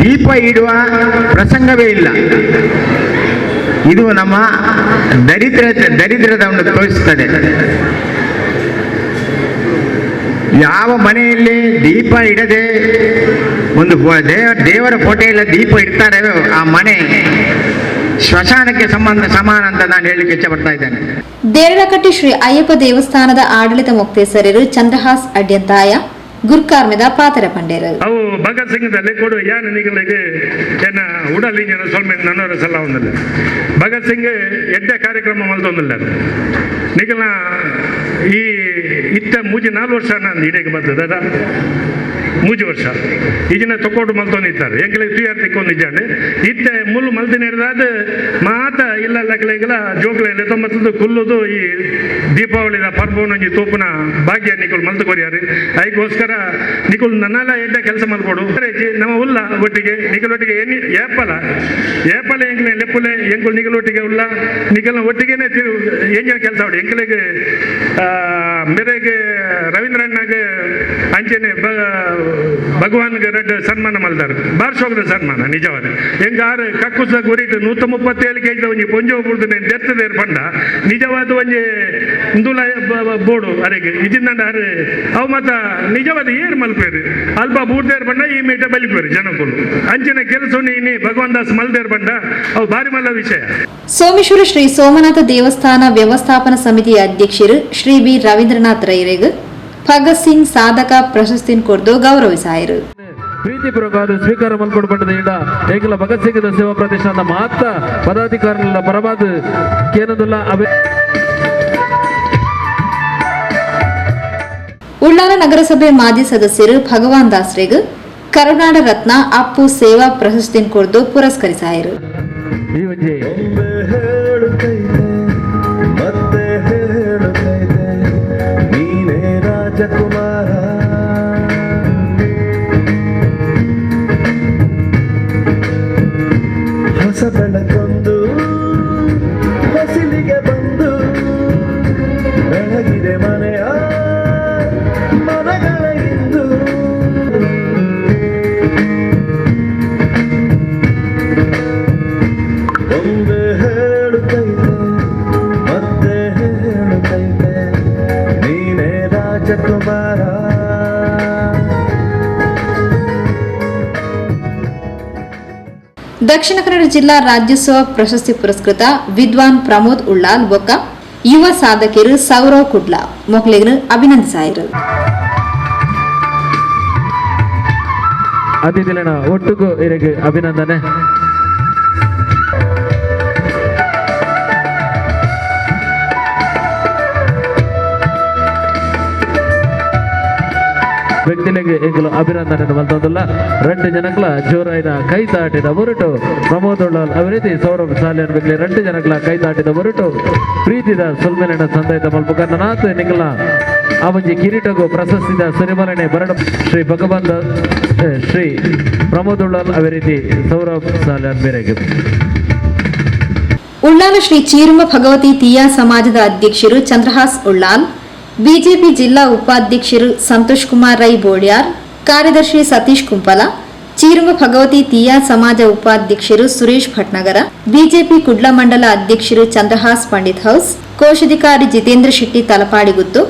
ದೀಪ ಇಡುವ ಪ್ರಸಂಗವೇ ಇಲ್ಲ. ಇದು ನಮ್ಮ ದರಿದ್ರದವನ್ನು ತೋರಿಸ್ತದೆ. ಯಾವ ಮನೆಯಲ್ಲಿ ದೀಪ ಇಡದೆ ಒಂದು ದೇವರ ಫೋಟೋ ದೀಪ ಇಡ್ತಾರೆ, ಆ ಮನೆ ಶ್ಮಶಾನಕ್ಕೆ ಸಮಾನ ಅಂತ ನಾನು ಹೇಳಲಿಕ್ಕೆ ಇಚ್ಛೆ ಪಡ್ತಾ ಇದ್ದೇನೆ. ದೇರಳಕಟ್ಟಿ ಶ್ರೀ ಅಯ್ಯಪ್ಪ ದೇವಸ್ಥಾನದ ಆಡಳಿತ ಮೊಕ್ತೇಸರರು ಚಂದ್ರಹಾಸ್ ಅಡ್ಯಂತಾಯ ಗುರ್ಕಾರ್ಮೆದ ಪಾತರ ಪಂಡೇರು. ಅವು ಭಗತ್ ಸಿಂಗ್ ಕೊಡು ಯಾನ್ ನಿಗಲಿಗೆ ಎನ್ನ ಉಡಲ್ ಇಂಜನ ಸೊಲ್ಮೆ ನನ್ನವರ ಸಲ ಒಂದಿಲ್ಲ. ಭಗತ್ ಸಿಂಗ್ ಎಡ್ಡೆ ಕಾರ್ಯಕ್ರಮ ಮಲ್ತೊಂದಿಲ್ಲ ನಿಗಲ ಈ ಇತ್ತ ಮೂಜಿ 4 ವರ್ಷ ನಾನು ಇಡಕ್ಕೆ ಬರ್ತದೆ ಅದ 3 ವರ್ಷ ಈಗಿನ ತಕ್ಕೋಡು ಮಲ್ತೊಂದಿದ್ದಾರೆ ಎಂಕಲೆ ತುಯಾರ್ ತಿಕ್ಕೊಂಡಿದ್ದಾನೆ ಇತ್ತೆ ಮುಳ್ಳು ಮಲ್ತಿನ ಹಿಡ್ದಾದ ಮಾತ ಇಲ್ಲ ಲಕ್ಕಲೆಗೆಲ್ಲ ಜೋಕ್ಲೆ ತೊಂಬತ್ತದ್ದು ಕುಲ್ಲುದು ಈ ದೀಪಾವಳಿದ ಪರ್ಬವನೊಂಜಿ ತೋಪುನ ಭಾಗ್ಯ ನಿಕುಲ್ ಮಲ್ತು ಕೊರಿಯಾರು. ಅದಕ್ಕೋಸ್ಕರ ನಿಕುಲ್ ನನ್ನೆಲ್ಲ ಎಡ್ಡೆ ಕೆಲಸ ಮಲ್ಕೊಡು ನಮ್ಮ ಉಲ್ಲ ಒಟ್ಟಿಗೆ ನಿಕಲ್ ಒಟ್ಟಿಗೆ ಎಣ್ಣೆ ಏಪಲ ಏಪಲ ಎಂಕ್ಲೆ ಲೆಪ್ಪುಲೆ ಎಂಕುಲ್ ನಿಕಲ್ ಒಟ್ಟಿಗೆ ಉಲ್ಲ ನಿಕಲ್ನ ಒಟ್ಟಿಗೆನೆ ಎಂಜಿನ ಕೆಲಸ ಮಾಡಿ ಎಂಕಲೆಗೆ ಮೇರೆಗೆ ರವೀಂದ್ರಣ್ಣಗೆ ಅಂಚೆನೆ ಭಗವಾನ್ಗೆ ರೆಡ್ ಸನ್ಮಾನ ಮಲ್ದಾರೆ ಬಾರ್ಸೋಗದ ಸನ್ಮಾನ ನಿಜವಾದ ಹೆಂಗಾರು ಕಕ್ಕುಸ ಗುರಿಟ್ 137 ಕೆಜಿ ಒಂಜಿ ಪೊಂಜೋ ಬುಡ್ದು ದೆರ್ತದೆ ಪಂಡ ನಿಜವಾದ ಒಂಜಿ ಇಂದುಲ ಬೋಡು ಅರೆಗೆ ಇದಿಂದಂಡ ಅರೆ ಅವು ಮತ್ತ ನಿಜವಾದ ಏರ್ ಮಲ್ಪೇರು ಅಲ್ಪ ಬೂರ್ದೇರ್ ಬಂಡ ಈ ಮೀಟ ಬಲಿಪೇರು ಜನಕ್ಕಳು ಅಂಚಿನ ಕೆಲಸ ನೀ ಭಗವಾನ್ ದಾಸ್ ಮಲ್ದೇರ್ ಬಂಡ ಅವು ಭಾರಿ ಮಲ್ಲ ವಿಷಯ. ಸೋಮೇಶ್ವರ ಶ್ರೀ ಸೋಮನಾಥ ದೇವಸ್ಥಾನ ವ್ಯವಸ್ಥಾಪನಾ ಸಮಿತಿಯ ಅಧ್ಯಕ್ಷರು ಶ್ರೀ ಬಿ ರವೀಂದ್ರನಾಥ್ ರೈರೆಗ್ ಭಗತ್ ಸಿಂಗ್ ಸಾಧಕ ಪ್ರಶಸ್ತಿ ಕೊಡ್ದು ಗೌರವಿಸಾಯರು. ಪ್ರೀತಿಪೂರ್ವಕವಾದ ಸ್ವೀಕಾರ ಮಲ್ಕೊಂಡು ಪಡೆದ ಏಕಲ ಭಗತ್ ಸಿಂಗ್ ಸೇವಾ ಪ್ರತಿಷ್ಠಾನದ ಮಾತ್ರ ಪದಾಧಿಕಾರಿಗಳ ಪರವಾದ ಕೇಂದ್ರದಲ್ಲ. ಉಳ್ಳಾಲ ನಗರಸಭೆ ಮಾಜಿ ಸದಸ್ಯರು ಭಗವಾನ್ ದಾಸ್ರೆಗ್ ಕರುನಾಡ ರತ್ನ ಅಪ್ಪು ಸೇವಾ ಪ್ರಶಸ್ತಿ ಕೊಡ್ದು ಪುರಸ್ಕರಿಸಾಯರು. ರಾಜಕುಮಾರ ಹೊಸ ಬೆಳಕೊಂದು ಹೊಸಿಲಿಗೆ ಬಂದು ಬೆಳಗಿದೆ ಮನೆಯ ಮನಗಳ ಇಂದು. ಒಮ್ಮೆ ಹೇಳುತ್ತೈತೆ ಮತ್ತೆ ಹೇಳುತ್ತೈತೆ ನೀನೇ ರಾಜಕುಮಾರ. ದಕ್ಷಿಣ ಕನ್ನಡ ಜಿಲ್ಲಾ ರಾಜ್ಯೋತ್ಸವ ಪ್ರಶಸ್ತಿ ಪುರಸ್ಕೃತ ವಿದ್ವಾನ್ ಪ್ರಮೋದ್ ಉಳ್ಳಾಲ್ ಬೊಕ್ಕ ಯುವ ಸಾಧಕರು ಸೌರವ್ ಕುಡ್ಲಾ ಮೊಕ್ಲೆಗ್ನು ಅಭಿನಂದಿಸಾಯರು. ಅತಿಥಿಲೆನ ಒಟ್ಟುಗು ಇರೆಗ್ ಅಭಿನಂದನೆ. ವ್ಯಕ್ತಿಲೆಗ್ ಎಂಕುಲು ಅಭಿನಂದನೆ ಮಲ್ತೊಂದುಲ್ಲ. 2 ಜನಕ್ಲ ಜೋರಾಯಿನ ಕೈ ತಾಟಿದ ಹೊರಟು ಪ್ರಮೋದ್ ಉಳ್ಳಾಲ್ ಅಭಿವೃದ್ಧಿ ಸೌರಭ್ ಸಾಲಿಯನ್ ಬೆಕ್ಲೆ 2 ಜನಕ್ಲ ಕೈ ತಾಟಿದ ಹೊರಟು ಪ್ರೀತಿದ ಸೊಲ್ಮೆಲೆನ ಸಂದಾಯಿತ ಮಲ್ಪ ನಾತ್ ನಿಕಲ್ನ ಆ ಒಂಜಿ ಕಿರೀಟಗು ಪ್ರಶಸ್ತಿದ ಸುರಿಮಲನೆ ಬರಡ ಶ್ರೀ ಭಗವಂತ ಶ್ರೀ ಪ್ರಮೋದ್ ಉಳ್ಳಾಲ್ ಅಭಿವೃದ್ಧಿ ಸೌರಭ್ ಸಾಲಿಯನ್ ಬೇರೆಗೆ. ಉಳ್ಳಾಲ ಶ್ರೀ ಚೀರುಮ ಭಗವತಿ ತೀಯಾ ಸಮಾಜದ ಅಧ್ಯಕ್ಷರು ಚಂದ್ರಹಾಸ್ ಉಳ್ಳಾಲ್, ಬಿಜೆಪಿ ಜಿಲ್ಲಾ ಉಪಾಧ್ಯಕ್ಷರು ಸಂತೋಷ್ ಕುಮಾರ್ ರೈ ಬೋಡ್ಯಾರ್, ಕಾರ್ಯದರ್ಶಿ ಸತೀಶ್ ಕುಂಪಲ, ಚೀರುಮ ಭಗವತಿ ತೀಯಾ ಸಮಾಜ ಉಪಾಧ್ಯಕ್ಷರು ಸುರೇಶ್ ಭಟ್ನಗರ, ಬಿಜೆಪಿ ಕುಡ್ಲ ಮಂಡಲ ಅಧ್ಯಕ್ಷರು ಚಂದ್ರಹಾಸ್ ಪಂಡಿತ್ ಹೌಸ್, ಕೋಶಾಧಿಕಾರಿ ಜಿತೇಂದ್ರ ಶೆಟ್ಟಿ ತಲಪಾಡಿಗುತ್ತು,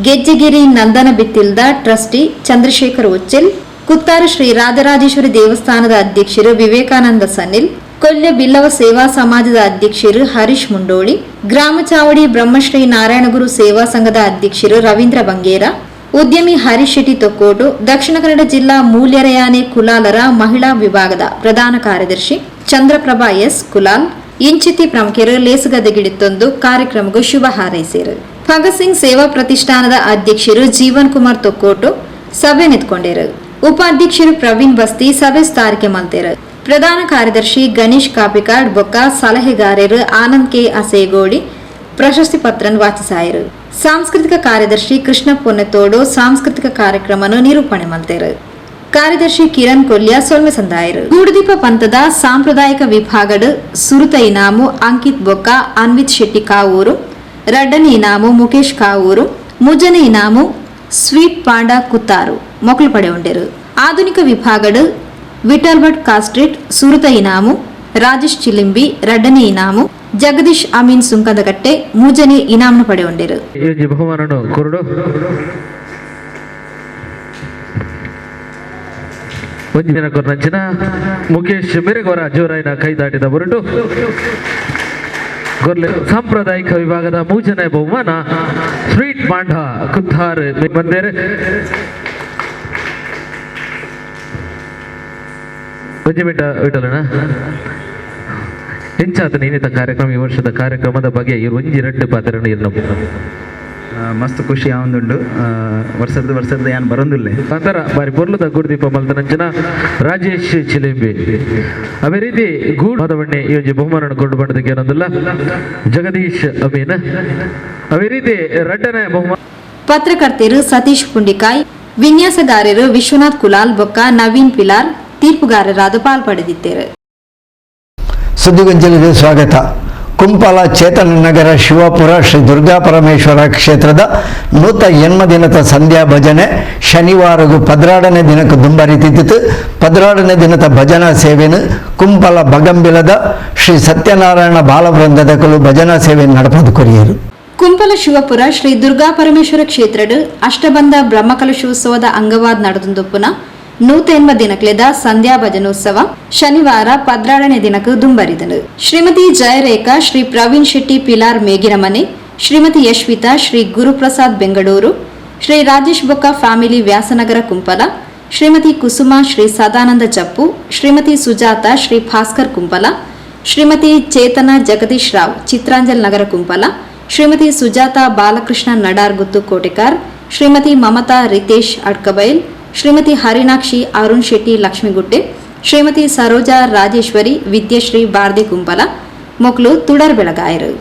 ಗೆಜ್ಜೆಗಿರಿ ನಂದನ ಬಿತ್ತಿಲ್ದ ಟ್ರಸ್ಟಿ ಚಂದ್ರಶೇಖರ್ ಉಚ್ಚಿಲ್, ಕುತ್ತಾರು ಶ್ರೀ ರಾಜರಾಜೇಶ್ವರಿ ದೇವಸ್ಥಾನದ ಅಧ್ಯಕ್ಷರು ವಿವೇಕಾನಂದ ಸನಿಲ್, ಕೊಲ್ಯ ಬಿಲ್ಲವ ಸೇವಾ ಸಮಾಜದ ಅಧ್ಯಕ್ಷರು ಹರೀಶ್ ಮುಂಡೋಳಿ, ಗ್ರಾಮ ಚಾವಡಿ ಬ್ರಹ್ಮಶ್ರೀ ನಾರಾಯಣಗುರು ಸೇವಾ ಸಂಘದ ಅಧ್ಯಕ್ಷರು ರವೀಂದ್ರ ಬಂಗೇರ, ಉದ್ಯಮಿ ಹರೀಶ್ ಶೆಟ್ಟಿ ತೊಕ್ಕೋಟು, ದಕ್ಷಿಣ ಕನ್ನಡ ಜಿಲ್ಲಾ ಮೂಲ್ಯರಯಾನೆ ಕುಲಾಲರ ಮಹಿಳಾ ವಿಭಾಗದ ಪ್ರಧಾನ ಕಾರ್ಯದರ್ಶಿ ಚಂದ್ರಪ್ರಭಾ ಎಸ್ ಕುಲಾಲ್ ಇಂಚಿತಿ ಪ್ರಮುಖರು ಲೇಸುಗದೆಗಿಡಿತ್ತೊಂದು ಕಾರ್ಯಕ್ರಮಕ್ಕೆ ಶುಭ ಹಾರೈಸಿರು. ಭಗತ್ ಸಿಂಗ್ ಸೇವಾ ಪ್ರತಿಷ್ಠಾನದ ಅಧ್ಯಕ್ಷರು ಜೀವನ್ ಕುಮಾರ್ ತೊಕ್ಕೋಟು ಸಭೆ ನಿಂತ್ಕೊಂಡಿರು. ಉಪಾಧ್ಯಕ್ಷರು ಪ್ರವೀಣ್ ಬಸ್ತಿ ಸಭೆ ಸ್ಥಾರಿಕೆ ಮಲ್ತೇರು. ಪ್ರಧಾನ ಕಾರ್ಯದರ್ಶಿ ಗಣೇಶ್ ಕಾಪಿಕಾಡ್ ಬೊಕ್ಕ ಸಲಹೆಗಾರರು ಆನಂದ್ ಕೆ ಅಸೇಗೋಡಿ ಪ್ರಶಸ್ತಿ ಪತ್ರನ್ ವಾಚಿಸಾಯರು. ಸಾಂಸ್ಕೃತಿಕ ಕಾರ್ಯದರ್ಶಿ ಕೃಷ್ಣ ಪೊನ್ನೆತೋಡು ಸಾಂಸ್ಕೃತಿಕ ಕಾರ್ಯಕ್ರಮವನ್ನು ನಿರೂಪಣೆ ಮಲ್ತೇರು. ಕಾರ್ಯದರ್ಶಿ ಕಿರಣ್ ಕೊಲ್ಯ ಸೊಲ್ಮೆ ಸಂದಾಯರು. ಗೂಡುದೀಪ ಪಂಥದ ಸಾಂಪ್ರದಾಯಿಕ ವಿಭಾಗಡ್ ಸುರುತ ಇನಾಮು ಅಂಕಿತ್ ಬೊಕ್ಕ ಅನ್ವಿತ್ ಶೆಟ್ಟಿ ಕಾವೂರು, ರಡ್ಡನೆ ಇನಾಮು ಮುಖೇಶ್ ಕಾವೂರು, ಮುಜನೆ ಇನಾಮು ಸ್ವೀಟ್ ಪಾಂಡಾ ಕುತ್ತಾರು ಮೊಕಲು ಪಡೆಯುಂಡೆರು. ಆಧುನಿಕ ವಿಭಾಗಡ್ ವಿಠಲ್ ಭಟ್ ಕಾಸ್ಟ್ರೀಟ್ ಸುರುತ ಇನಾಮು, ರಾಜೇಶ್ ಚಿಲಿಂಬಿ ರಡ್ಡನೆ ಇನಾಮು, ಜಗದೀಶ್ ಅಮೀನ್ ಸುಂಕದಕಟ್ಟೆ ಮೂಜನೆ ಇನಾಮು ಪಡೆಯುಂಡೆರು. ಬಹುಮಾನನು ಕುರುಡು ಒಂಜಿ ದಿನ ಕೊರ್ನಂಚಿನ ಮುಖೇಶ್ ಮೆರೆಗೋರ ಜೋರಾಯಿನ ಕೈ ದಾಟಿದ ಹೊರಟು ಗೊರ್ಲೆ. ಸಾಂಪ್ರದಾಯಿಕ ವಿಭಾಗದ ಮೂಜನೆ ಬಹುಮಾನ ಸ್ವೀಟ್ ಪಾಂಡ ಕುತ್ತಾರ್ ಬಂದೇರೆ. ಒಂಜಿ ಮಿಟ ವಿಠಲನ ಹೆಂಚಾತ ನೀನಿತ ಕಾರ್ಯಕ್ರಮ ಈ ವರ್ಷದ ಕಾರ್ಯಕ್ರಮದ ಬಗ್ಗೆ ಈ ಒಂಜಿ ರಡ್ಡು ಪಾತ್ರ ಇನ್ನು ಮಸ್ತ್ ಖುಷಿ ಆವೊಂದುಂಡು. ವರ್ಷದ ವರ್ಷದ ಯಾನ್ ಬರೋದಿಲ್ಲ ಅಂತರ ಬಾರಿ ಪೊರ್ಲುದ ಗುರುದೀಪ ಮಲ್ತನಂಚಿನ ರಾಜೇಶ್ ಚಿಲಿಂಬಿ ಅದೇ ರೀತಿ ಗೂಡು ಮಾಧವಣ್ಣೆ ಈ ಒಂಜಿ ಬಹುಮಾನ ಕೊಂಡು ಬಂದಕ್ಕೆ ಏನೊಂದಿಲ್ಲ ಜಗದೀಶ್ ಅಮೀನ್ ಅದೇ ರೀತಿ ರಡ್ಡನೆ ಬಹುಮಾನ ಪತ್ರಕರ್ತರು ಸತೀಶ್ ಪುಂಡಿಕಾಯ್, ವಿನ್ಯಾಸಗಾರರು ವಿಶ್ವನಾಥ್ ಕುಲಾಲ್ ಬೊಕ್ಕ ನವೀನ್ ಪಿಲಾರ್ ತೀರ್ಪುಗಾರರಾದ ಪಾಲ್ಪಡೆದಿದ್ದಾರೆ. ಸುದ್ದಿಗೊಂಚಲಿಗೆ ಸ್ವಾಗತ. ಕುಂಪಲ ಚೇತನನಗರ ಶಿವಪುರ ಶ್ರೀ ದುರ್ಗಾ ಪರಮೇಶ್ವರ ಕ್ಷೇತ್ರದ 108 ದಿನದ ಸಂಧ್ಯಾ ಭಜನೆ ಶನಿವಾರಗೂ 12ನೇ ದಿನಕ್ಕೆ ದುಂಬರಿತಿತ್ತು. 12ನೇ ದಿನದ ಭಜನಾ ಸೇವೆಯನ್ನು ಕುಂಪಲ ಬಗಂಬಿಲದ ಶ್ರೀ ಸತ್ಯನಾರಾಯಣ ಬಾಲವೃಂದದ ಕಲು ಭಜನಾ ಸೇವೆ ನಡಪದು ಕೊರಿಯರು. ಕುಂಪಲ ಶಿವಪುರ ಶ್ರೀ ದುರ್ಗಾ ಪರಮೇಶ್ವರ ಕ್ಷೇತ್ರದ ಅಷ್ಟಬಂಧ ಬ್ರಹ್ಮಕಲಶೋತ್ಸವದ ಅಂಗವಾದ ನಡೆದುಪುನ 108 ದಿನಕ್ಲೆದ ಸಂಧ್ಯಾ ಭಜನೋತ್ಸವ ಶನಿವಾರ 12ನೇ ದಿನಕ್ಕೆ ದುಂಬರಿದನು. ಶ್ರೀಮತಿ ಜಯರೇಖಾ, ಶ್ರೀ ಪ್ರವೀಣ್ ಶೆಟ್ಟಿ ಪಿಲಾರ್ ಮೇಗಿನಮನೆ, ಶ್ರೀಮತಿ ಯಶ್ವಿತಾ, ಶ್ರೀ ಗುರುಪ್ರಸಾದ್ ಬೆಂಗಳೂರು, ಶ್ರೀ ರಾಜೇಶ್ ಬೊಕ್ಕ ಫ್ಯಾಮಿಲಿ ವ್ಯಾಸನಗರ ಕುಂಪಲ, ಶ್ರೀಮತಿ ಕುಸುಮಾ, ಶ್ರೀ ಸದಾನಂದ ಜಪ್ಪು, ಶ್ರೀಮತಿ ಸುಜಾತ, ಶ್ರೀ ಭಾಸ್ಕರ್ ಕುಂಪಲ, ಶ್ರೀಮತಿ ಚೇತನ ಜಗದೀಶ್ ರಾವ್ ಚಿತ್ರಾಂಜಲ್ ನಗರ ಕುಂಪಲ, ಶ್ರೀಮತಿ ಸುಜಾತ ಬಾಲಕೃಷ್ಣ ನಡಾರ್ ಗುತ್ತು ಕೋಟೆಕಾರ್, ಶ್ರೀಮತಿ ಮಮತಾ ರಿತೇಶ್ ಅಡ್ಕಬೈಲ್, ಶ್ರೀಮತಿ ಹರಿಣಾಕ್ಷಿ ಅರುಣ್ ಶೆಟ್ಟಿ ಲಕ್ಷ್ಮೀಗುಟ್ಟೆ, ಶ್ರೀಮತಿ ಸರೋಜಾ ರಾಜೇಶ್ವರಿ ವಿದ್ಯಶ್ರೀ ಬಾರ್ದಿ ಕುಂಪಲ ಮೊಕ್ಲು ತುಡರ್ ಬೆಳಗಾಯರು.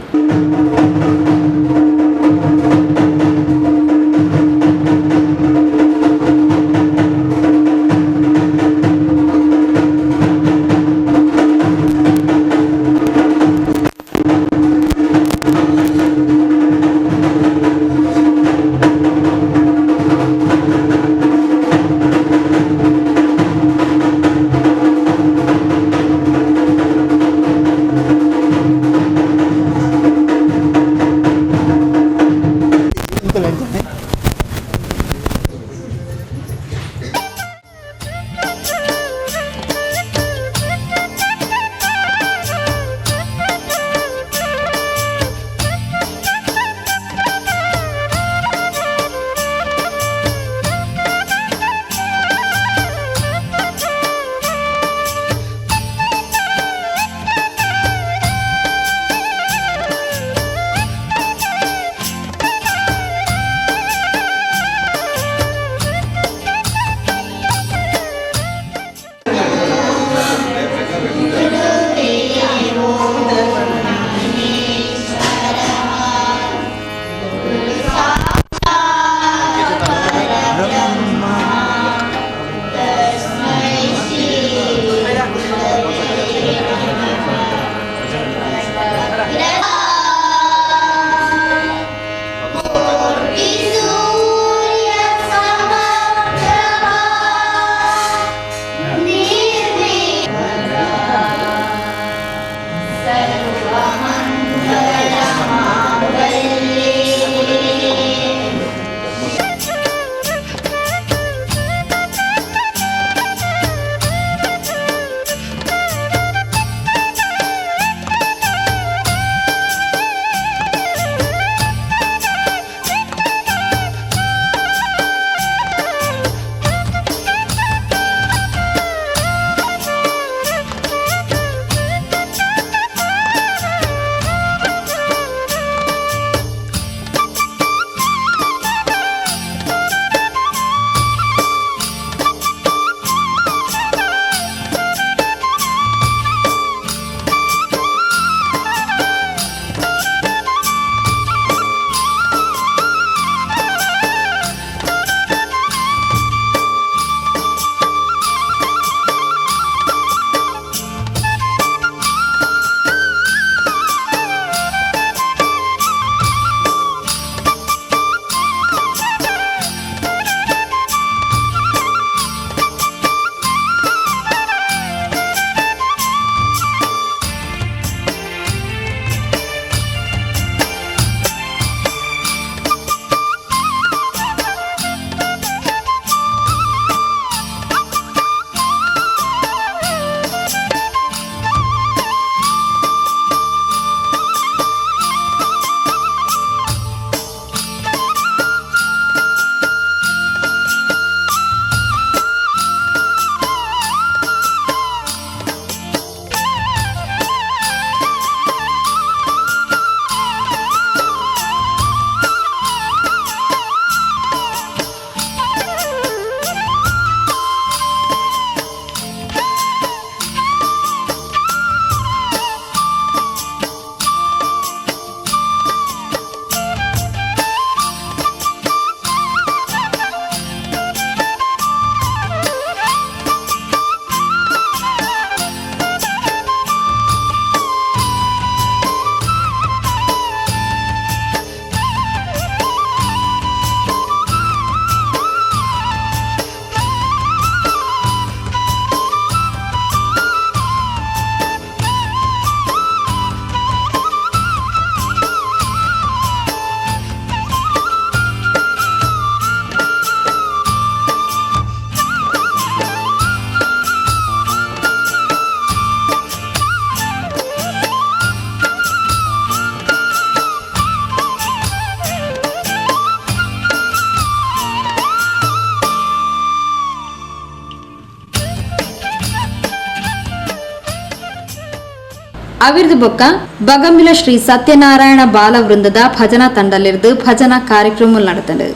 ಅವಿರ್ದು ಬೊಕ್ಕ ಬಗಂಬಿಲ ಶ್ರೀ ಸತ್ಯನಾರಾಯಣ ಬಾಲ ವೃಂದದ ಭಜನಾ ತಂಡಲಿರ್ದು ಭಜನಾ ಕಾರ್ಯಕ್ರಮ ನಡೆತಂಡು.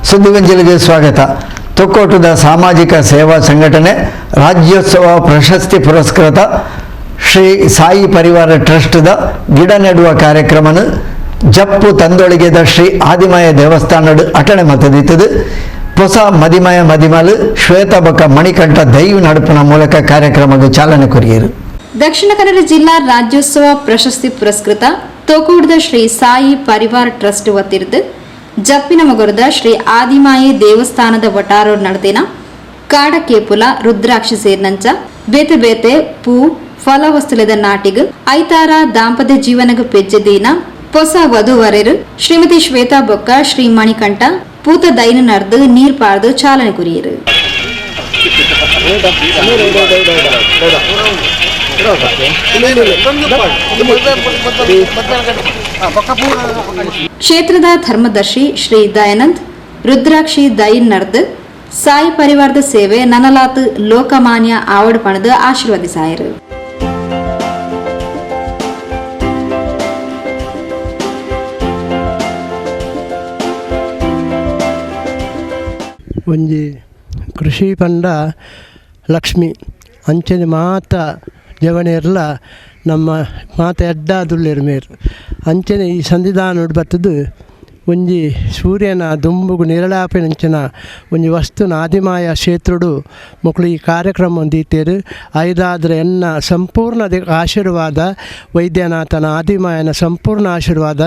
ಸುದ್ದಿಗೊಂಚಲಿಗೆ ಸ್ವಾಗತ. ತೊಕ್ಕೋಟದ ಸಾಮಾಜಿಕ ಸೇವಾ ಸಂಘಟನೆ ರಾಜ್ಯೋತ್ಸವ ಪ್ರಶಸ್ತಿ ಪುರಸ್ಕೃತ ಶ್ರೀ ಸಾಯಿ ಪರಿವಾರ ಟ್ರಸ್ಟ್ದ ಗಿಡ ನೆಡುವ ಕಾರ್ಯಕ್ರಮನ ಜಪ್ಪು ತಂದೊಳಿಗೆದ ಶ್ರೀ ಆದಿಮಯ ದೇವಸ್ಥಾನದ ಅಟಣೆ ಮತದಿತ್ತದು. ಹೊಸ ಮದಿಮಯ ಮದಿಮಲು ಶ್ವೇತಬಕ ಮಣಿಕಂಠ ದೈವ ನಡುಪಿನ ಮೂಲಕ ಕಾರ್ಯಕ್ರಮಕ್ಕೆ ಚಾಲನೆ ಕೊರಿಯರು. ದಕ್ಷಿಣ ಕನ್ನಡ ಜಿಲ್ಲಾ ರಾಜ್ಯೋತ್ಸವ ಪ್ರಶಸ್ತಿ ಪುರಸ್ಕೃತ ತೊಕ್ಕೋಟದ ಶ್ರೀ ಸಾಯಿ ಪರಿವಾರ ಟ್ರಸ್ಟ್ ವತಿರ್ದು ಜಪ್ಪಿನ ಮಗುರದ ಶ್ರೀ ಆದಿಮಾಯೆ ದೇವಸ್ಥಾನದ ವಟಾರೋ ನಡೆದಿನ ಕಾಡಕೇಪುಲ ರುದ್ರಾಕ್ಷಿ ಸೇರಿನಂಚ ಬೇತೆ ಬೇತೆ ಪೂ ಫಲವಸ್ತುಲದ ನಾಟಿಗು ಐತಾರ ದಾಂಪತ್ಯ ಜೀವನಗ ಪೆಜ್ಜದೀನ ಹೊಸ ವಧುವರೆರು ಶ್ರೀಮತಿ ಶ್ವೇತಾ ಬೊಕ್ಕ ಶ್ರೀ ಮಣಿಕಂಠ ಪೂತ ದೈನ ನರ್ದು ನೀರ್ ಪಾರ್ದು ಚಾಲನೆ ಕುರಿಯರು. ಕ್ಷೇತ್ರದ ಧರ್ಮದರ್ಶಿ ಶ್ರೀ ದಯಾನಂದ್ ರುದ್ರಾಕ್ಷಿ ದೈನ್ ನರ್ದು ಸಾಯಿ ಪರಿವಾರದ ಸೇವೆ ನನಲಾತ್ ಲೋಕಮಾನ್ಯ ಆವಡ್ ಪಣದು ಆಶೀರ್ವದಿಸಾಯರು. ಒಂಜಿ ಕೃಷಿ ಪಂಡ ಲಕ್ಷ್ಮಿ ಅಂಚನೆ ಮಾತ ಜವನೇರ್ಲ ನಮ್ಮ ಮಾತ ಎಡ್ಡಾದುಲ್ಲೇರು ಮೇರು ಅಂಚನೆ ಈ ಸಂಧಿಧಾನ ಬರ್ತದ್ದು ಒಂಜಿ ಸೂರ್ಯನ ದುಂಬುಗು ನಿರಳಾಪಿನಂಚಿನ ಒಂಜಿ ವಸ್ತುನ ಆದಿಮಾಯ ಕ್ಷೇತ್ರಡು ಮಕ್ಕಳು ಈ ಕಾರ್ಯಕ್ರಮ ದೀತೇರು. ಐದಾದರೆ ಎನ್ನ ಸಂಪೂರ್ಣ ಆಶೀರ್ವಾದ ವೈದ್ಯನಾಥನ ಆದಿಮಾಯನ ಸಂಪೂರ್ಣ ಆಶೀರ್ವಾದ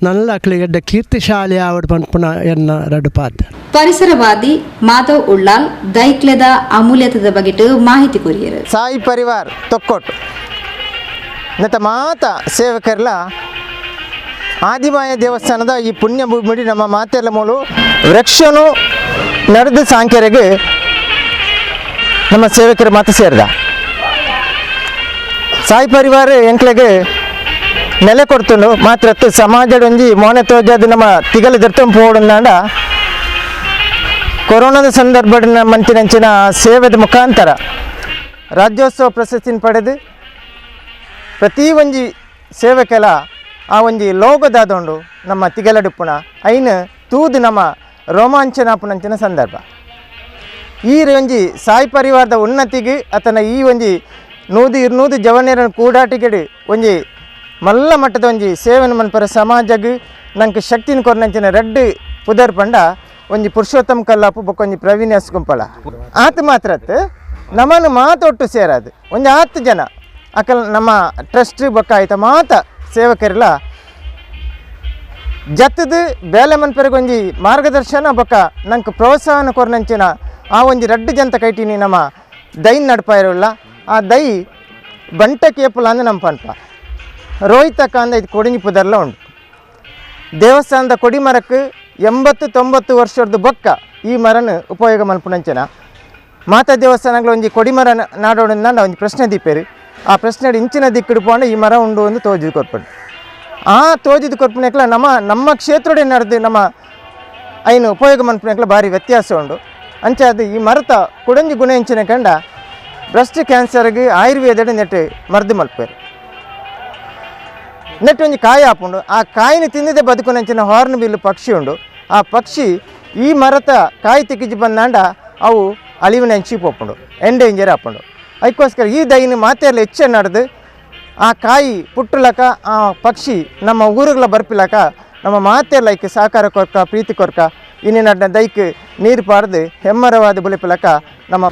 ನಲ್ಲ ಅಕ್ಲಿಗೆಡ್ಡ ಕೀರ್ತಿಶಾಲಿ ಆವಡ್ ಪನ್ಪುನ ಎನ್ನ ರಡು ಪಾತ್ರ. ಪರಿಸರವಾದಿ ಮಾಧವ್ ಉಳ್ಳಾಲ್ ದೈಕ್ಲೆದ ಅಮೂಲ್ಯತದ ಬಗೆಟ್ ಮಾಹಿತಿ ಕೊರಿಯರು. ಸಾಯಿ ಪರಿವಾರ್ ತೊಕ್ಕೊಟ್ಟು ನತ ಮಾತ ಸೇವಕರ್ಲ ಆದಿಮಾಯ ದೇವಸ್ಥಾನದ ಈ ಪುಣ್ಯ ಭೂಮಿಡಿ ನಮ್ಮ ಮಾತೆಲ್ಲ ಮೂಲು ವೃಕ್ಷನು ನಡೆದು ಸಾಂಖ್ಯರಿಗೆ ನಮ್ಮ ಸೇವಕರ ಮಾತು ಸೇರಿದ ಸಾಯಿ ಪರಿವಾರ ಎಂಕ್ಲೆಗೆ ನೆಲೆ ಕೊಡ್ತುಂಡು ಮಾತ್ರ ಸಮಾಜದ ಒಂಜಿ ಮೋನೆ ತೋಜಾದ ನಮ್ಮ ತಿಗಲ ದರ್ತಂಪೋಡುಂದಾಂಡ ಕೊರೋನಾದ ಸಂದರ್ಭ ಮಂತಿನಂಚಿನ ಸೇವೆದ ಮುಖಾಂತರ ರಾಜ್ಯೋತ್ಸವ ಪ್ರಶಸ್ತಿನ ಪಡೆದು ಪ್ರತಿ ಒಂಜಿ ಸೇವಕೆಲ ಆ ಒಂಜಿ ಲೋಗದಾದೊಂಡು ನಮ್ಮ ತಿಗಲಡುಪ್ಪುನ ಐನು ತೂದು ನಮ್ಮ ರೋಮಾಂಚನಾಪುನಂಚಿನ ಸಂದರ್ಭ. ಈ ಒಂಜಿ ಸಾಯಿ ಪರಿವಾರದ ಉನ್ನತಿಗೆ ಆತನ ಈ ಒಂಜಿ 100-200 ಜವನೇರನ ಕೂಡಾಟಿಗೆಡು ಒಂಜಿ ಮಲ್ಲ ಮಟ್ಟದ ಒಂಜಿ ಸೇವನ ಮನ್ಪರ ಸಮಾಜಗ್ ನಂಗೆ ಶಕ್ತಿನ ಕೊರನಂಚಿನ ರಡ್ಡು ಪುದರ್ ಪಂಡ ಒಂಜಿ ಪುರುಷೋತ್ತಮ ಕಲ್ಲಾಪು ಬೊಕ್ಕೊಂಜಿ ಪ್ರವೀಣ್ ಎಸ್ ಗುಂಪಳ ಆತ ಮಾತ್ರತ್ ನಮ್ಮನ್ನು ಮಾತೊಟ್ಟು ಸೇರಾದು ಒಂಜಿ 10 ಜನ ಅಕಲ್ ನಮ್ಮ ಟ್ರಸ್ಟ್ ಬೊಕ್ಕ ಆಯ್ತ ಮಾತ ಸೇವಕರೆಲ್ಲ ಜತ್ತದು ಬೇಲೆ ಮನ್ಪೆರಗೊಂಜಿ ಒಂಜಿ ಮಾರ್ಗದರ್ಶನ ಬೊಕ್ಕ ನಂಗೆ ಪ್ರೋತ್ಸಾಹನ ಕೊರನಂಚಿನ ಆ ಒಂಜಿ ರಡ್ಡು ಜಂತ ಕೈಟಿನಿ ನಮ್ಮ ದೈನ್ ನಡ್ಪಾಯಿರೋಲ್ಲ ಆ ದೈ ಬಂಟ ಕೇಪುಲ ಅಂದ ನಮ್ಮ ಪನ್ಪ ರೋಹಿತಕ್ಕ ಅಂದ ಇದು ಕೊಡಿಂಜಿ ಪುದರ್ಲ ಉಂಟು. ದೇವಸ್ಥಾನದ ಕೊಡಿಮರಕ್ಕೆ 80-90 ವರ್ಷದ ಬೊಕ್ಕ ಈ ಮರನ ಉಪಯೋಗ ಮನ್ಪುನಂಚಿನ ಮಾತಾ ದೇವಸ್ಥಾನಗಳ ಒಂಜಿ ಕೊಡಿಮರ ನಾಡೋಣ ಒಂಜಿ ಪ್ರಶ್ನೆ ದೀಪೇರು. ಆ ಪ್ರಶ್ನೆ ಇಂಚಿನ ದಿಕ್ಕಿಡು ಪೋಂಡ ಈ ಮರ ಉಂಡು ಒಂದು ತೋಜಿದ ಕೊರ್ಪುಂಡು. ಆ ತೋಜಿದ ಕೊರ್ಪುನಕ್ಲ ನಮ್ಮ ನಮ್ಮ ಕ್ಷೇತ್ರಡೆ ನಡೆದು ನಮ್ಮ ಐನು ಉಪಯೋಗ ಮನ್ಪುನಕ್ಲ ಭಾರಿ ವ್ಯತ್ಯಾಸ ಉಂಡು. ಅಂಚೆ ಅದು ಈ ಮರತ ಕುಡಂಜಿ ಗುಣ ಇಂಚಿನ ಕಂಡ ಬ್ರೆಸ್ಟ್ ಕ್ಯಾನ್ಸರ್ಗೆ ಆಯುರ್ವೇದಡೆ ನೆಟ್ಟು ಮರ್ದು ಮಲ್ಪೇರು. ನೆಟ್ಟು ಒಂಜಿ ಕಾಯಿ ಆಪುಂಡು ಆ ಕಾಯಿನ ತಿಂದಿದೆ ಬದುಕುನಂಚಿನ ಹಾರ್ನ್ ಬಿಲ್ ಪಕ್ಷಿ ಉಂಡು. ಆ ಪಕ್ಷಿ ಈ ಮರತ ಕಾಯಿ ತಿಕ್ಕಿಜಿ ಬಂದಾಂಡ ಅವು ಅಳಿವಿನ ಅಂಚಿ ಪೋಪುಂಡು ಎಂಡೇಂಜರ್ ಆಪುಂಡು. ಅದಕ್ಕೋಸ್ಕರ ಈ ದೈನ ಮಾತೆಲ್ಲ ಹೆಚ್ಚು ನಡೆದು ಆ ಕಾಯಿ ಪುಟ್ಟಲಕ ಆ ಪಕ್ಷಿ ನಮ್ಮ ಊರುಗಳ ಬರ್ಪಿಲಕ ನಮ್ಮ ಮಾತೆಲ್ಲ ಐಕ್ ಸಹಕಾರ ಕೊರ್ಕ ಪ್ರೀತಿ ಕೊರ್ಕ ಇನ್ನಿನ ದೈಕ್ ನೀರು ಪಾರ್ದು ಹೆಮ್ಮರವಾದ ಬುಲಿಪಿಲಕ ನಮ್ಮ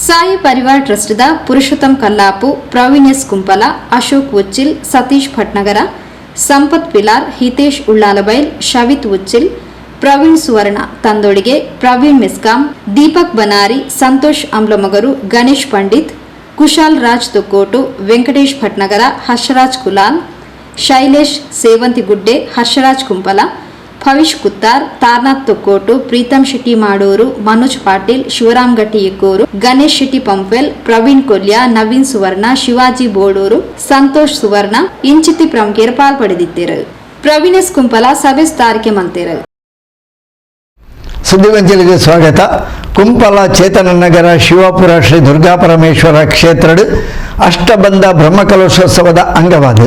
ಸಾಯಿ ಪರಿವಾರ್ ಟ್ರಸ್ಟ್ದ ಪುರುಷೋತ್ತಮ್ ಕಲ್ಲಾಪು, ಪ್ರವೀಣ್ ಎಸ್ ಕುಂಪಲ, ಅಶೋಕ್ ಉಚ್ಚಿಲ್, ಸತೀಶ್ ಭಟ್ನಗರ, ಸಂಪತ್ ಪಿಲಾರ್, ಹಿತೇಶ್ ಉಳ್ಳಾಲಬೈಲ್, ಶವಿತ್ ಉಚ್ಚಿಲ್, ಪ್ರವೀಣ್ ಸುವರ್ಣ ತಂದೊಡಿಗೆ, ಪ್ರವೀಣ್ ಮೆಸ್ಕಾಂ, ದೀಪಕ್ ಬನಾರಿ, ಸಂತೋಷ್ ಅಂಬ್ಲಮೊಗರು, ಗಣೇಶ್ ಪಂಡಿತ್, ಕುಶಾಲ್ ರಾಜ್ ತೊಕ್ಕೋಟು, ವೆಂಕಟೇಶ್ ಭಟ್ನಗರ, ಹರ್ಷರಾಜ್ ಕುಲಾಲ್, ಶೈಲೇಶ್ ಸೇವಂತಿಗುಡ್ಡೆ, ಹರ್ಷರಾಜ್ ಕುಂಪಲ, ಭವಿಷ್ ಕುತ್ತಾರ್, ತಾರ್ನಾಥ್ ತೊಕ್ಕೋಟು, ಪ್ರೀತಂ ಶೆಟ್ಟಿ ಮಾಡೂರು, ಮನೋಜ್ ಪಾಟೀಲ್, ಶಿವರಾಮ್ ಗಟ್ಟಿ ಇಕ್ಕೂರು, ಗಣೇಶ್ ಶೆಟ್ಟಿ ಪಂಪ್ವೆಲ್, ಪ್ರವೀಣ್ ಕೊಲ್ಯ, ನವೀನ್ ಸುವರ್ಣ, ಶಿವಾಜಿ ಬೋಡೂರು, ಸಂತೋಷ್ ಸುವರ್ಣ ಇಂಚಿತ್ತಿ ಪ್ರಮುಖರು ಪಾಲ್ಪಡೆದಿತ್ತೇರು. ಪ್ರವೀಣ್ ಎಸ್ ಕುಂಪಲ ಸಭೆ ತಾರಿಕೆ ಮಂತೇರು. ಸುದ್ದಿಗೊಂಚಲಿಗೆ ಸ್ವಾಗತ. ಕುಂಪಲ ಚೇತನನಗರ ಶಿವಪುರ ಶ್ರೀ ದುರ್ಗಾಪರಮೇಶ್ವರ ಕ್ಷೇತ್ರಡು ಅಷ್ಟಬಂಧ ಬ್ರಹ್ಮಕಲಶೋತ್ಸವದ ಅಂಗವಾದ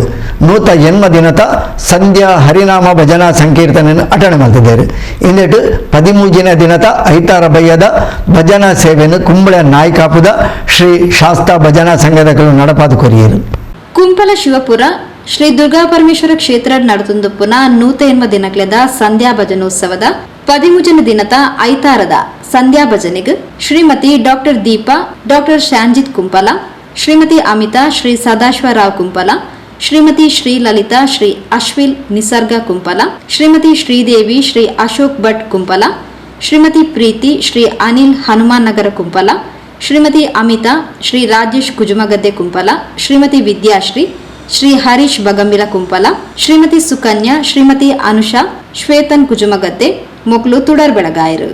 108 ದಿನದ ಸಂಧ್ಯಾ ಹರಿನಾಮ ಭಜನಾ ಸಂಕೀರ್ತನೆಯನ್ನು ಅಟಣೆ ಮಾಡ್ತಿದ್ದಾರೆ. ಇಂದೆಟ್ಟು 13ನೇ ದಿನದ ಐತಾರ ಬಯ್ಯದ ಭಜನಾ ಸೇವೆಯನ್ನು ಕುಂಬಳೆ ನಾಯ್ಕಾಪುದ ಶ್ರೀ ಶಾಸ್ತಾ ಭಜನಾ ಸಂಘದಗಳು ನಡಪಾದು ಕೊರಿಯರು. ಕುಂಪಲ ಶಿವಪುರ ಶ್ರೀ ದುರ್ಗಾಪರಮೇಶ್ವರ ಕ್ಷೇತ್ರ ನಡತುಂದುಪ್ಪುನ 108 ದಿನಕ್ಲೆದ ಸಂಧ್ಯಾ ಭಜನೋತ್ಸವದ 13ನೇ ದಿನದ ಐತಾರದ ಸಂಧ್ಯಾ ಭಜನೆಗೆ ಶ್ರೀಮತಿ ಡಾಕ್ಟರ್ ದೀಪಾ, ಡಾಕ್ಟರ್ ಶಾಂಜಿತ್ ಕುಂಪಲ, ಶ್ರೀಮತಿ ಅಮಿತಾ, ಶ್ರೀ ಸದಾಶಿವರಾವ್ ಕುಂಪಲ, ಶ್ರೀಮತಿ ಶ್ರೀ ಲಲಿತಾ, ಶ್ರೀ ಅಶ್ವಿಲ್ ನಿಸರ್ಗ ಕುಂಪಲ, ಶ್ರೀಮತಿ ಶ್ರೀದೇವಿ, ಶ್ರೀ ಅಶೋಕ್ ಭಟ್ ಕುಂಪಲ, ಶ್ರೀಮತಿ ಪ್ರೀತಿ, ಶ್ರೀ ಅನಿಲ್ ಹನುಮಾನ್ ನಗರ ಕುಂಪಲ, ಶ್ರೀಮತಿ ಅಮಿತಾ, ಶ್ರೀ ರಾಜೇಶ್ ಕುಜುಮಗದ್ದೆ ಕುಂಪಲ, ಶ್ರೀಮತಿ ವಿದ್ಯಾಶ್ರೀ, ಶ್ರೀ ಹರೀಶ್ ಬಗಂಬಿಲ ಕುಂಪಲ, ಶ್ರೀಮತಿ ಸುಕನ್ಯಾ, ಶ್ರೀಮತಿ ಅನುಷಾ ಶ್ವೇತನ್ ಕುಜುಮಗದ್ದೆ ಮೊಕ್ಲು ತುಡರ್ ಬೆಳಗಾಯರು.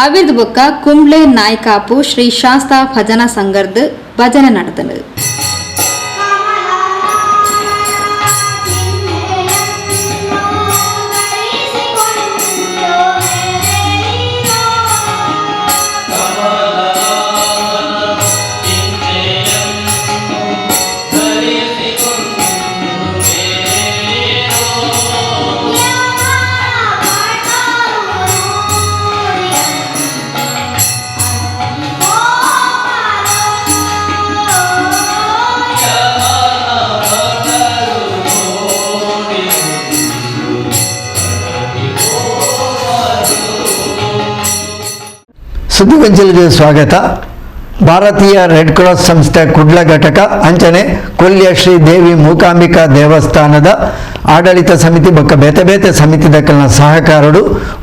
ಅವಿರ್ದ್ ಬೊಕ್ಕ ಕುಂಬ್ಳೆ ನಾಯ್ಕಾಪು ಶ್ರೀ ಶಾಸ್ತಾ ಭಜನಾ ಸಂಘರ್ದ್ ಭಜನೆ ನಡೆದನು. ಸುದ್ದಿಗೊಂಚಲಿಗೆ ಸ್ವಾಗತ. ಭಾರತೀಯ ರೆಡ್ ಕ್ರಾಸ್ ಸಂಸ್ಥೆ ಕುಡ್ಲ ಘಟಕ ಅಂಚನೆ ಕೊಲ್ಯ ಶ್ರೀ ದೇವಿ ಮೂಕಾಂಬಿಕಾ ದೇವಸ್ಥಾನದ ಆಡಳಿತ ಸಮಿತಿ ಬೊಕ್ಕ ಬೇತೆ ಬೇತೆ ಸಮಿತಿ ದಕ್ಕಲಿನ ಸಹಕಾರರು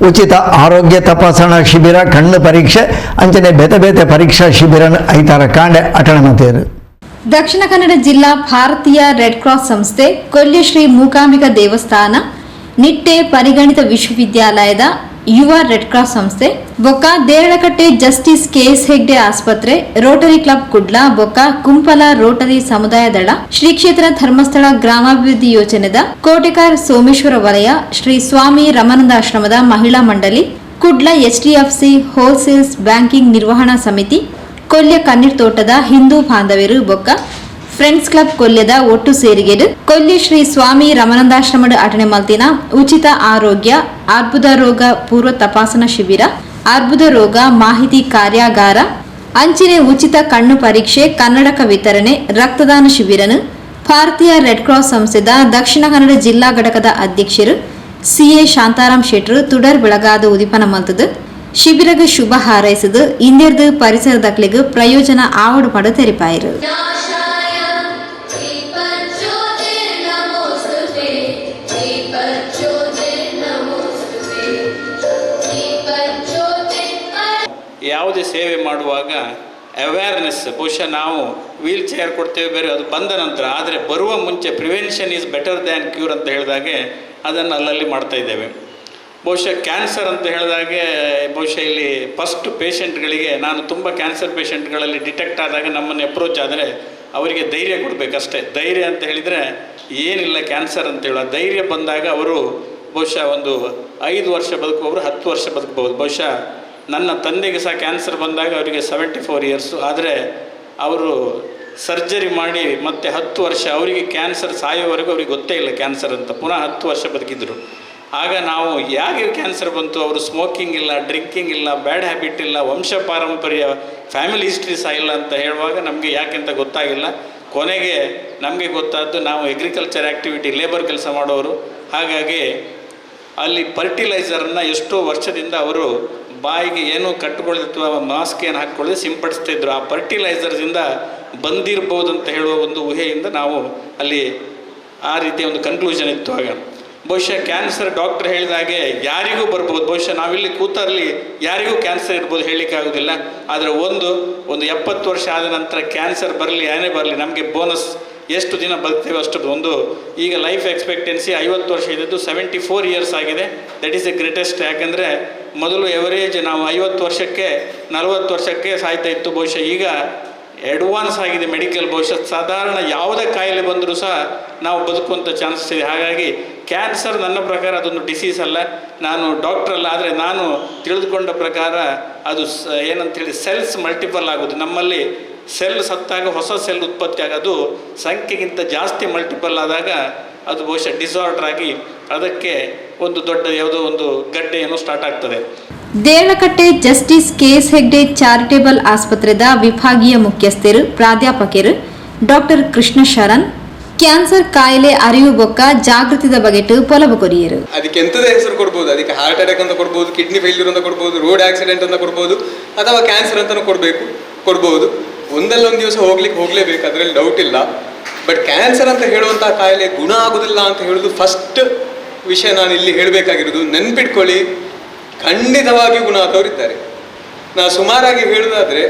ಉಚಿತ ಆರೋಗ್ಯ ತಪಾಸಣಾ ಶಿಬಿರ, ಕಣ್ಣು ಪರೀಕ್ಷೆ ಅಂಚನೆ ಬೇತೆ ಬೇತೆ ಪರೀಕ್ಷಾ ಶಿಬಿರ ಐತಾರ ಕಾಂಡೆ ಅಟಣ ಮತೇರು. ದಕ್ಷಿಣ ಕನ್ನಡ ಜಿಲ್ಲಾ ಭಾರತೀಯ ರೆಡ್ ಕ್ರಾಸ್ ಸಂಸ್ಥೆ ಕೊಲ್ಯ ಶ್ರೀ ಮೂಕಾಂಬಿಕಾ ದೇವಸ್ಥಾನ ನಿಟ್ಟೆ ಪರಿಗಣಿತ ವಿಶ್ವವಿದ್ಯಾಲಯದ ಯುವ ರೆಡ್ ಕ್ರಾಸ್ ಸಂಸ್ಥೆ ಬೊಕ್ಕ ದೇರಳಕಟ್ಟೆ ಜಸ್ಟಿಸ್ ಕೆಎಸ್ ಹೆಗ್ಡೆ ಆಸ್ಪತ್ರೆ, ರೋಟರಿ ಕ್ಲಬ್ ಕುಡ್ಲ ಬೊಕ್ಕ ಕುಂಪಲ ರೋಟರಿ ಸಮುದಾಯ ದಳ, ಶ್ರೀ ಕ್ಷೇತ್ರ ಧರ್ಮಸ್ಥಳ ಗ್ರಾಮಾಭಿವೃದ್ಧಿ ಯೋಜನೆದ ಕೋಟೆಕಾರ್ ಸೋಮೇಶ್ವರ ವಲಯ, ಶ್ರೀ ಸ್ವಾಮಿ ರಮಾನಂದಾಶ್ರಮದ ಮಹಿಳಾ ಮಂಡಳಿ, ಕುಡ್ಲ ಎಚ್ಡಿಎಫ್ಸಿ ಹೋಲ್ಸೇಲ್ಸ್ ಬ್ಯಾಂಕಿಂಗ್ ನಿರ್ವಹಣಾ ಸಮಿತಿ, ಕೊಲ್ಯ ಕಣ್ಣೀರ್ ತೋಟದ ಹಿಂದೂ ಬಾಂಧವ್ಯರು ಬೊಕ್ಕ ಫ್ರೆಂಡ್ಸ್ ಕ್ಲಬ್ ಕೊಲ್ಯದ ಒಟ್ಟು ಸೇರಿಗೆಡು ಕೊಲ್ಯ ಶ್ರೀ ಸ್ವಾಮಿ ರಮಾನಂದಾಶ್ರಮದ ಅಟಣೆ ಮಲ್ತಿನ ಉಚಿತ ಆರೋಗ್ಯ ಅರ್ಬುದ ರೋಗ ಪೂರ್ವ ತಪಾಸಣಾ ಶಿಬಿರ, ಅರ್ಬುದ ರೋಗ ಮಾಹಿತಿ ಕಾರ್ಯಾಗಾರ, ಅಂಚಿನೆ ಉಚಿತ ಕಣ್ಣು ಪರೀಕ್ಷೆ, ಕನ್ನಡಕ ವಿತರಣೆ, ರಕ್ತದಾನ ಶಿಬಿರನು ಭಾರತೀಯ ರೆಡ್ ಕ್ರಾಸ್ ಸಂಸ್ಥೆದ ದಕ್ಷಿಣ ಕನ್ನಡ ಜಿಲ್ಲಾ ಘಟಕದ ಅಧ್ಯಕ್ಷರು ಸಿಎ ಶಾಂತಾರಾಮ್ ಶೆಟ್ರು ತುಡರ್ ಬೆಳಗಾದ ಉದಿಪನ ಮಲ್ತದು ಶಿಬಿರಗ ಶುಭ ಹಾರೈಸದು ಇಂದಿರ್ದು ಪರಿಸರದಕ್ಲೆಗ್ ಪ್ರಯೋಜನ ಆವಡು ಪಡ ತೆರಿಪಾಯಿರು. ಯಾವುದೇ ಸೇವೆ ಮಾಡುವಾಗ ಅವೇರ್ನೆಸ್, ಬಹುಶಃ ನಾವು ವೀಲ್ ಚೇರ್ ಕೊಡ್ತೇವೆ ಬೇರೆ, ಅದು ಬಂದ ನಂತರ, ಆದರೆ ಬರುವ ಮುಂಚೆ prevention is better than cure ಅಂತ ಹೇಳಿದಾಗೆ ಅದನ್ನು ಅಲ್ಲಲ್ಲಿ ಮಾಡ್ತಾ ಇದ್ದೇವೆ. ಬಹುಶಃ ಕ್ಯಾನ್ಸರ್ ಅಂತ ಹೇಳಿದಾಗೆ ಬಹುಶಃ ಇಲ್ಲಿ ಫಸ್ಟ್ ಪೇಷಂಟ್ಗಳಿಗೆ ನಾನು ತುಂಬ ಕ್ಯಾನ್ಸರ್ ಪೇಷಂಟ್ಗಳಲ್ಲಿ ಡಿಟೆಕ್ಟ್ ಆದಾಗ ನಮ್ಮನ್ನು ಅಪ್ರೋಚ್ ಆದರೆ ಅವರಿಗೆ ಧೈರ್ಯ ಕೊಡಬೇಕಷ್ಟೇ. ಧೈರ್ಯ ಅಂತ ಹೇಳಿದರೆ ಏನಿಲ್ಲ ಕ್ಯಾನ್ಸರ್ ಅಂತ ಹೇಳೋ ಧೈರ್ಯ ಬಂದಾಗ ಅವರು ಬಹುಶಃ ಒಂದು 5 ವರ್ಷ ಬದುಕುವವರು 10 ವರ್ಷ ಬದುಕಬಹುದು. ಬಹುಶಃ ನನ್ನ ತಂದೆಗೆ ಸಹ ಕ್ಯಾನ್ಸರ್ ಬಂದಾಗ ಅವರಿಗೆ 74 ಇಯರ್ಸು, ಆದರೆ ಅವರು ಸರ್ಜರಿ ಮಾಡಿ ಮತ್ತೆ 10 ವರ್ಷ ಅವರಿಗೆ ಕ್ಯಾನ್ಸರ್ ಸಾಯೋವರೆಗೂ ಅವ್ರಿಗೆ ಗೊತ್ತೇ ಇಲ್ಲ ಕ್ಯಾನ್ಸರ್ ಅಂತ, ಪುನಃ 10 ವರ್ಷ ಬದುಕಿದ್ರು. ಆಗ ನಾವು ಯಾಕೆ ಕ್ಯಾನ್ಸರ್ ಬಂತು, ಅವರು ಸ್ಮೋಕಿಂಗ್ ಇಲ್ಲ, ಡ್ರಿಂಕಿಂಗ್ ಇಲ್ಲ, ಬ್ಯಾಡ್ ಹ್ಯಾಬಿಟ್ ಇಲ್ಲ, ವಂಶ ಪಾರಂಪರ್ಯ ಫ್ಯಾಮಿಲಿ ಹಿಸ್ಟ್ರಿ ಸಹ ಇಲ್ಲ ಅಂತ ಹೇಳುವಾಗ ನಮಗೆ ಯಾಕೆಂತ ಗೊತ್ತಾಗಿಲ್ಲ. ಕೊನೆಗೆ ನಮಗೆ ಗೊತ್ತಾದ್ದು ನಾವು ಅಗ್ರಿಕಲ್ಚರ್ ಆ್ಯಕ್ಟಿವಿಟಿ ಲೇಬರ್ ಕೆಲಸ ಮಾಡೋರು, ಹಾಗಾಗಿ ಅಲ್ಲಿ ಫರ್ಟಿಲೈಸರನ್ನು ಎಷ್ಟೋ ವರ್ಷದಿಂದ ಅವರು ಬಾಯಿಗೆ ಏನೂ ಕಟ್ಟಿಕೊಳ್ಳದೆ ಅಥವಾ ಮಾಸ್ಕ್ ಏನು ಹಾಕ್ಕೊಳ್ಳದೆ ಸಿಂಪಡಿಸ್ತಾಯಿದ್ರು. ಆ ಫರ್ಟಿಲೈಸರ್ಸಿಂದ ಬಂದಿರ್ಬೋದು ಅಂತ ಹೇಳುವ ಒಂದು ಊಹೆಯಿಂದ ನಾವು ಅಲ್ಲಿ ಆ ರೀತಿಯ ಒಂದು ಕನ್ಕ್ಲೂಷನ್ ಇತ್ತು. ಆಗ ಬಹುಶಃ ಕ್ಯಾನ್ಸರ್ ಡಾಕ್ಟರ್ ಹೇಳಿದಾಗೆ ಯಾರಿಗೂ ಬರ್ಬೋದು, ಬಹುಶಃ ನಾವಿಲ್ಲಿ ಕೂತಲ್ಲಿ ಯಾರಿಗೂ ಕ್ಯಾನ್ಸರ್ ಇರ್ಬೋದು ಹೇಳಲಿಕ್ಕಾಗೋದಿಲ್ಲ. ಆದರೆ ಒಂದು 70 ವರ್ಷ ಆದ ನಂತರ ಕ್ಯಾನ್ಸರ್ ಬರಲಿ ಏನೇ ಬರಲಿ ನಮಗೆ ಬೋನಸ್, ಎಷ್ಟು ದಿನ ಬದುಕ್ತೇವೆ ಅಷ್ಟು. ಒಂದು ಈಗ ಲೈಫ್ ಎಕ್ಸ್ಪೆಕ್ಟೆನ್ಸಿ 50 ವರ್ಷ ಇದ್ದಿದ್ದು 74 ಇಯರ್ಸ್ ಆಗಿದೆ. That is the greatest. ಯಾಕೆಂದರೆ ಮೊದಲು ಎವರೇಜ್ ನಾವು 50 ವರ್ಷಕ್ಕೆ 40 ವರ್ಷಕ್ಕೆ ಸಾಯ್ತಾ ಇತ್ತು. ಬಹುಶಃ ಈಗ ಅಡ್ವಾನ್ಸ್ ಆಗಿದೆ ಮೆಡಿಕಲ್, ಬಹುಶಃ ಸಾಧಾರಣ ಯಾವುದೇ ಕಾಯಿಲೆ ಬಂದರೂ ಸಹ ನಾವು ಬದುಕುವಂಥ ಚಾನ್ಸಸ್ ಇದೆ. ಹಾಗಾಗಿ ಕ್ಯಾನ್ಸರ್ ನನ್ನ ಪ್ರಕಾರ ಅದೊಂದು ಡಿಸೀಸ್ ಅಲ್ಲ, ನಾನು ಡಾಕ್ಟ್ರ್ ಅಲ್ಲ, ಆದರೆ ನಾನು ತಿಳಿದುಕೊಂಡ ಪ್ರಕಾರ ಅದು ಏನಂತೇಳಿ ಸೆಲ್ಸ್ ಮಲ್ಟಿಪಲ್ ಆಗೋದು, ನಮ್ಮಲ್ಲಿ ಸೆಲ್ ಸತ್ತಾಗ ಹೊಸ ಸೆಲ್ ಉತ್ಪತ್ತಿ ಆಗೋದು ಸಂಖ್ಯೆಗಿಂತ ಜಾಸ್ತಿ ಮಲ್ಟಿಪಲ್ ಆದಾಗ ಅದು ಬಹುಶಃ ಡಿಸಾರ್ಡರ್ ಆಗಿ ಅದಕ್ಕೆ ಒಂದು ದೊಡ್ಡ ಯಾವುದೋ ಒಂದು ಗಡ್ಡೆ ಏನೋ ಸ್ಟಾರ್ಟ್ ಆಗ್ತದೆ. Deralakatte justice K S Hegde charitable ಆಸ್ಪತ್ರೆದ ವಿಭಾಗೀಯ ಮುಖ್ಯಸ್ಥರು ಪ್ರಾಧ್ಯಾಪಕರು ಡಾಕ್ಟರ್ ಕೃಷ್ಣ ಶರಣ್ ಕ್ಯಾನ್ಸರ್ ಕಾಯಿಲೆ ಅರಿವು ಬೊಕ್ಕ ಜಾಗೃತಿದ ಬಗೆಟು ಪೊಲಬು ಕೊರಿಯರು. ಅದಕ್ಕೆ ಎಂಥದೇ ಹೆಸರು ಕೊಡ್ಬೋದು, ಅದಕ್ಕೆ ಹಾರ್ಟ್ ಅಟ್ಯಾಕ್ ಅಂತ ಕೊಡ್ಬೋದು, ಕಿಡ್ನಿ ಫೇಲ್ಯೂರ್ ಅಂತ ಕೊಡ್ಬೋದು, ರೋಡ್ ಆಕ್ಸಿಡೆಂಟ್ ಅಂತ ಕೊಡ್ಬೋದು, ಅಥವಾ ಕ್ಯಾನ್ಸರ್ ಅಂತಲೂ ಕೊಡ್ಬೋದು. ಒಂದಲ್ಲೊಂದು ದಿವಸ ಹೋಗ್ಲಿಕ್ಕೆ ಹೋಗಲೇಬೇಕು, ಅದರಲ್ಲಿ ಡೌಟ್ ಇಲ್ಲ. ಬಟ್ ಕ್ಯಾನ್ಸರ್ ಅಂತ ಹೇಳುವಂಥ ಕಾಯಿಲೆ ಗುಣ ಆಗೋದಿಲ್ಲ ಅಂತ ಹೇಳೋದು ಫಸ್ಟ್ ವಿಷಯ ನಾನು ಇಲ್ಲಿ ಹೇಳಬೇಕಾಗಿರೋದು. ನೆನ್ಪಿಟ್ಕೊಳ್ಳಿ, ಖಂಡಿತವಾಗಿಯೂ ಗುಣ ಆದವರಿದ್ದಾರೆ. ನಾವು ಸುಮಾರಾಗಿ ಹೇಳೋದಾದರೆ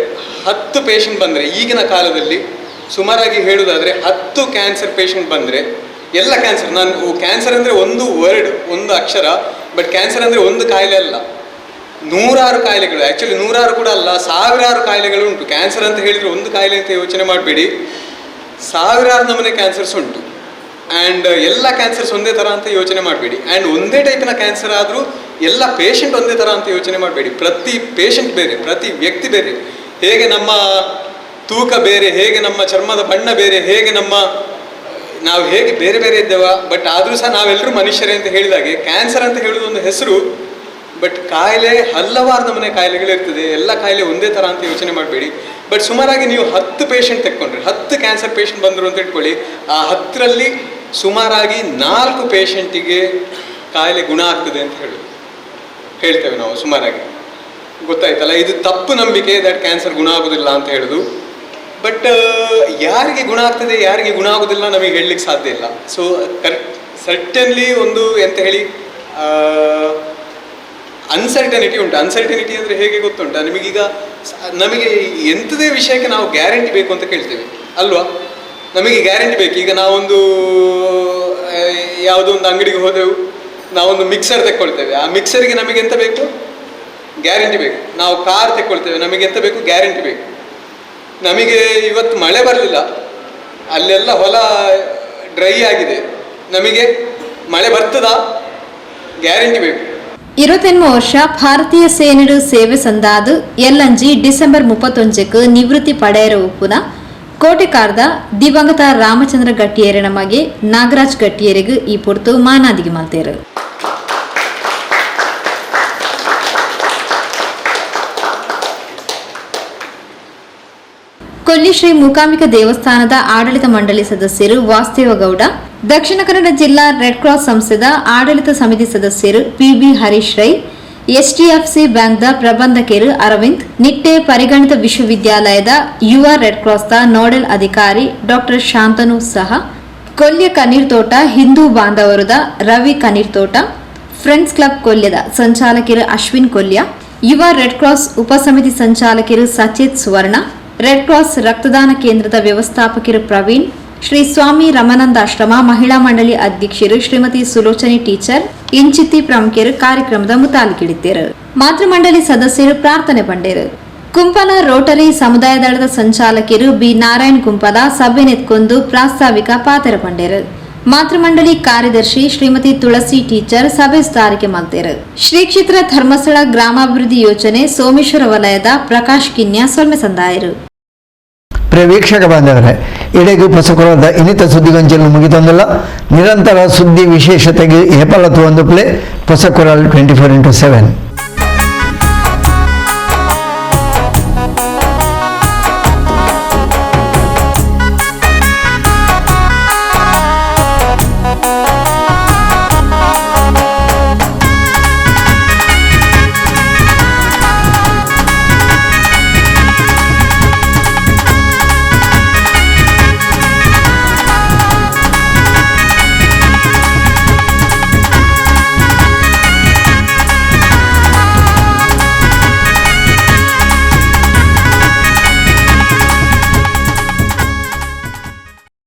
10 ಪೇಷಂಟ್ ಬಂದರೆ, ಈಗಿನ ಕಾಲದಲ್ಲಿ ಸುಮಾರಾಗಿ ಹೇಳೋದಾದರೆ 10 ಕ್ಯಾನ್ಸರ್ ಪೇಷಂಟ್ ಬಂದರೆ, ಎಲ್ಲ ಕ್ಯಾನ್ಸರ್, ನಾನು ಕ್ಯಾನ್ಸರ್ ಅಂದರೆ ಒಂದು ವರ್ಡ್, ಒಂದು ಅಕ್ಷರ, ಬಟ್ ಕ್ಯಾನ್ಸರ್ ಅಂದರೆ ಒಂದು ಕಾಯಿಲೆ ಅಲ್ಲ. ನೂರಾರು ಕಾಯಿಲೆಗಳು, ಆ್ಯಕ್ಚುಲಿ ನೂರಾರು ಕೂಡ ಅಲ್ಲ, ಸಾವಿರಾರು ಕಾಯಿಲೆಗಳು ಉಂಟು. ಕ್ಯಾನ್ಸರ್ ಅಂತ ಹೇಳಿದರೆ ಒಂದು ಕಾಯಿಲೆ ಅಂತ ಯೋಚನೆ ಮಾಡಬೇಡಿ, ಸಾವಿರಾರು ನಮೂನೆ ಕ್ಯಾನ್ಸರ್ಸ್ ಉಂಟು. ಆ್ಯಂಡ್ ಎಲ್ಲ ಕ್ಯಾನ್ಸರ್ಸ್ ಒಂದೇ ಥರ ಅಂತ ಯೋಚನೆ ಮಾಡಬೇಡಿ. ಆ್ಯಂಡ್ ಒಂದೇ ಟೈಪಿನ ಕ್ಯಾನ್ಸರ್ ಆದರೂ ಎಲ್ಲ ಪೇಷಂಟ್ ಒಂದೇ ಥರ ಅಂತ ಯೋಚನೆ ಮಾಡಬೇಡಿ. ಪ್ರತಿ ಪೇಷಂಟ್ ಬೇರೆ, ಪ್ರತಿ ವ್ಯಕ್ತಿ ಬೇರೆ. ಹೇಗೆ ನಮ್ಮ ತೂಕ ಬೇರೆ, ಹೇಗೆ ನಮ್ಮ ಚರ್ಮದ ಬಣ್ಣ ಬೇರೆ, ಹೇಗೆ ನಾವು ಹೇಗೆ ಬೇರೆ ಬೇರೆ ಇದ್ದೇವ, ಬಟ್ ಆದರೂ ಸಹ ನಾವೆಲ್ಲರೂ ಮನುಷ್ಯರೇ ಅಂತ ಹೇಳಿದಾಗೆ ಕ್ಯಾನ್ಸರ್ ಅಂತ ಹೇಳೋದು ಒಂದು ಹೆಸರು, ಬಟ್ ಕಾಯಿಲೆ ಹಲವಾರು ನಮೂನೆ ಕಾಯಿಲೆಗಳಿರ್ತದೆ. ಎಲ್ಲ ಕಾಯಿಲೆ ಒಂದೇ ಥರ ಅಂತ ಯೋಚನೆ ಮಾಡಬೇಡಿ. ಬಟ್ ಸುಮಾರಾಗಿ ನೀವು 10 ಪೇಷಂಟ್ ತೆಕ್ಕೊಂಡ್ರೆ, 10 ಕ್ಯಾನ್ಸರ್ ಪೇಷಂಟ್ ಬಂದರು ಅಂತ ಇಟ್ಕೊಳ್ಳಿ, ಆ 10ರಲ್ಲಿ ಸುಮಾರಾಗಿ 4 ಪೇಷಂಟಿಗೆ ಕಾಯಿಲೆ ಗುಣ ಆಗ್ತದೆ ಅಂತ ಹೇಳ್ತೇವೆ ನಾವು ಸುಮಾರಾಗಿ. ಗೊತ್ತಾಯ್ತಲ್ಲ, ಇದು ತಪ್ಪು ನಂಬಿಕೆ that cancer ಗುಣ ಆಗೋದಿಲ್ಲ ಅಂತ ಹೇಳೋದು. ಬಟ್ ಯಾರಿಗೆ ಗುಣ ಆಗ್ತದೆ ಯಾರಿಗೆ ಗುಣ ಆಗೋದಿಲ್ಲ ನಮಗೆ ಹೇಳಲಿಕ್ಕೆ ಸಾಧ್ಯ ಇಲ್ಲ. So correct certainly ಒಂದು ಎಂತ ಹೇಳಿ ಅನ್ಸರ್ಟನಿಟಿ ಉಂಟು. ಅನ್ಸರ್ಟನಿಟಿ ಅಂದರೆ ಹೇಗೆ ಗೊತ್ತುಂಟಾ ನಿಮಗೀಗ? ನಮಗೆ ಎಂಥದೇ ವಿಷಯಕ್ಕೆ ನಾವು ಗ್ಯಾರಂಟಿ ಬೇಕು ಅಂತ ಕೇಳ್ತೇವೆ ಅಲ್ವಾ? ನಮಗೆ ಗ್ಯಾರಂಟಿ ಬೇಕು. ಈಗ ನಾವೊಂದು ಯಾವುದೋ ಒಂದು ಅಂಗಡಿಗೆ ಹೋದೆವು, ನಾವೊಂದು ಮಿಕ್ಸರ್ ತೆಕ್ಕೊಳ್ತೇವೆ, ಆ ಮಿಕ್ಸರಿಗೆ ನಮಗೆ ಎಂತ ಬೇಕು? ಗ್ಯಾರಂಟಿ ಬೇಕು. ನಾವು ಕಾರ್ ತೆಕ್ಕೊಳ್ತೇವೆ, ನಮಗೆ ಎಂತ ಬೇಕು? ಗ್ಯಾರಂಟಿ ಬೇಕು. ನಮಗೆ ಇವತ್ತು ಮಳೆ ಬರಲಿಲ್ಲ, ಅಲ್ಲೆಲ್ಲ ಹೊಲ ಡ್ರೈ ಆಗಿದೆ, ನಮಗೆ ಮಳೆ ಬರ್ತದಾ? ಗ್ಯಾರಂಟಿ ಬೇಕು. 28 ವರ್ಷ ಭಾರತೀಯ ಸೇನೆಡು ಸೇವೆ ಸಂದಾದು ಎಲ್ಲಂಜಿ ಡಿಸೆಂಬರ್ 31ಕ್ಕೆ ನಿವೃತ್ತಿ ಪಡೆಯರ ಉಪ್ಪುನ ಕೋಟೆಕಾರ್ದ ದಿವಂಗತ ರಾಮಚಂದ್ರ ಗಟ್ಟಿಯೇರನ ಮಗೆ ನಾಗರಾಜ್ ಗಟ್ಟಿಯರಿಗೆ ಈ ಪೊರ್ತು ಮಾನಾದಿಗೆ ಮಲ್ತೇರು. ಕೊಲ್ಲಿ ಶ್ರೀ ಮೂಕಾಂಬಿಕಾ ದೇವಸ್ಥಾನದ ಆಡಳಿತ ಮಂಡಳಿ ಸದಸ್ಯರು ವಾಸುದೇವಗೌಡ, ದಕ್ಷಿಣ ಕನ್ನಡ ಜಿಲ್ಲಾ ರೆಡ್ ಕ್ರಾಸ್ ಸಂಸ್ಥೆದ ಆಡಳಿತ ಸಮಿತಿ ಸದಸ್ಯರು ಪಿಬಿ ಹರೀಶ್ ರೈ, ಎಚ್ಡಿಎಫ್ಸಿ ಬ್ಯಾಂಕ್ದ ಪ್ರಬಂಧಕರು ಅರವಿಂದ್, ನಿಟ್ಟೆ ಪರಿಗಣಿತ ವಿಶ್ವವಿದ್ಯಾಲಯದ ಯುವ ರೆಡ್ ಕ್ರಾಸ್ದ ನೋಡೆಲ್ ಅಧಿಕಾರಿ ಡಾಕ್ಟರ್ ಶಾಂತನು ಸಹ, ಕೊಲ್ಯ ಕನ್ನೀರ್ತೋಟ ಹಿಂದೂ ಬಾಂಧವರದ ರವಿ ಕನ್ನೀರ್ತೋಟ, ಫ್ರೆಂಡ್ಸ್ ಕ್ಲಬ್ ಕೊಲ್ಯದ ಸಂಚಾಲಕರು ಅಶ್ವಿನ್ ಕೊಲ್ಯ, ಯುವ ರೆಡ್ ಕ್ರಾಸ್ ಉಪಸಮಿತಿ ಸಂಚಾಲಕರು ಸಚೇತ್ ಸುವರ್ಣ, ರೆಡ್ ಕ್ರಾಸ್ ರಕ್ತದಾನ ಕೇಂದ್ರದ ವ್ಯವಸ್ಥಾಪಕರು ಪ್ರವೀಣ್, ಶ್ರೀ ಸ್ವಾಮಿ ರಮಾನಂದಾಶ್ರಮ ಮಹಿಳಾ ಮಂಡಳಿ ಅಧ್ಯಕ್ಷರು ಶ್ರೀಮತಿ ಸುಲೋಚನಿ ಟೀಚರ್ ಇಂಚಿತಿ ಪ್ರಮುಖರು ಕಾರ್ಯಕ್ರಮದ ಮುತಾಲಿಕಿಡಿದ್ದರು. ಮಾತೃಮಂಡಳಿ ಸದಸ್ಯರು ಪ್ರಾರ್ಥನೆ ಪಂಡೇರು. ಕುಂಪಲ ರೋಟರಿ ಸಮುದಾಯ ದಳದ ಸಂಚಾಲಕರು ಬಿ ನಾರಾಯಣ್ ಕುಂಪಲ ಸಭೆ ನೆತ್ಕೊಂಡು ಪ್ರಾಸ್ತಾವಿಕ ಪಾತ್ರ ಪಂಡೇರು. ಮಾತೃಮಂಡಳಿ ಕಾರ್ಯದರ್ಶಿ ಶ್ರೀಮತಿ ತುಳಸಿ ಟೀಚರ್ ಸಭೆ ಸುಧಾರಿಕೆ ಮಲ್ತೇರು. ಶ್ರೀ ಕ್ಷೇತ್ರ ಧರ್ಮಸ್ಥಳ ಗ್ರಾಮಾಭಿವೃದ್ಧಿ ಯೋಜನೆ ಸೋಮೇಶ್ವರ ವಲಯದ ಪ್ರಕಾಶ್ ಕಿನ್ಯಾ ಸೊಲ್ಮೆ ಸಂದಾಯರು. ಪ್ರಿಯ ವೀಕ್ಷಕ ಬಾಂಧವರೇ, ಇಡೆಗೂ ಪಸಕೊಳದ ಇನ್ನಿತ ಸುದ್ದಿಗೊಂಚಲು ಮುಗಿತೊಂದಿಲ್ಲ. ನಿರಂತರ ಸುದ್ದಿ ವಿಶೇಷತೆಗೆ ಹೇಪಲತ್ತು ಒಂದು ಪ್ಲೇ ಪೊಸಕೊರಲ್ 24x7.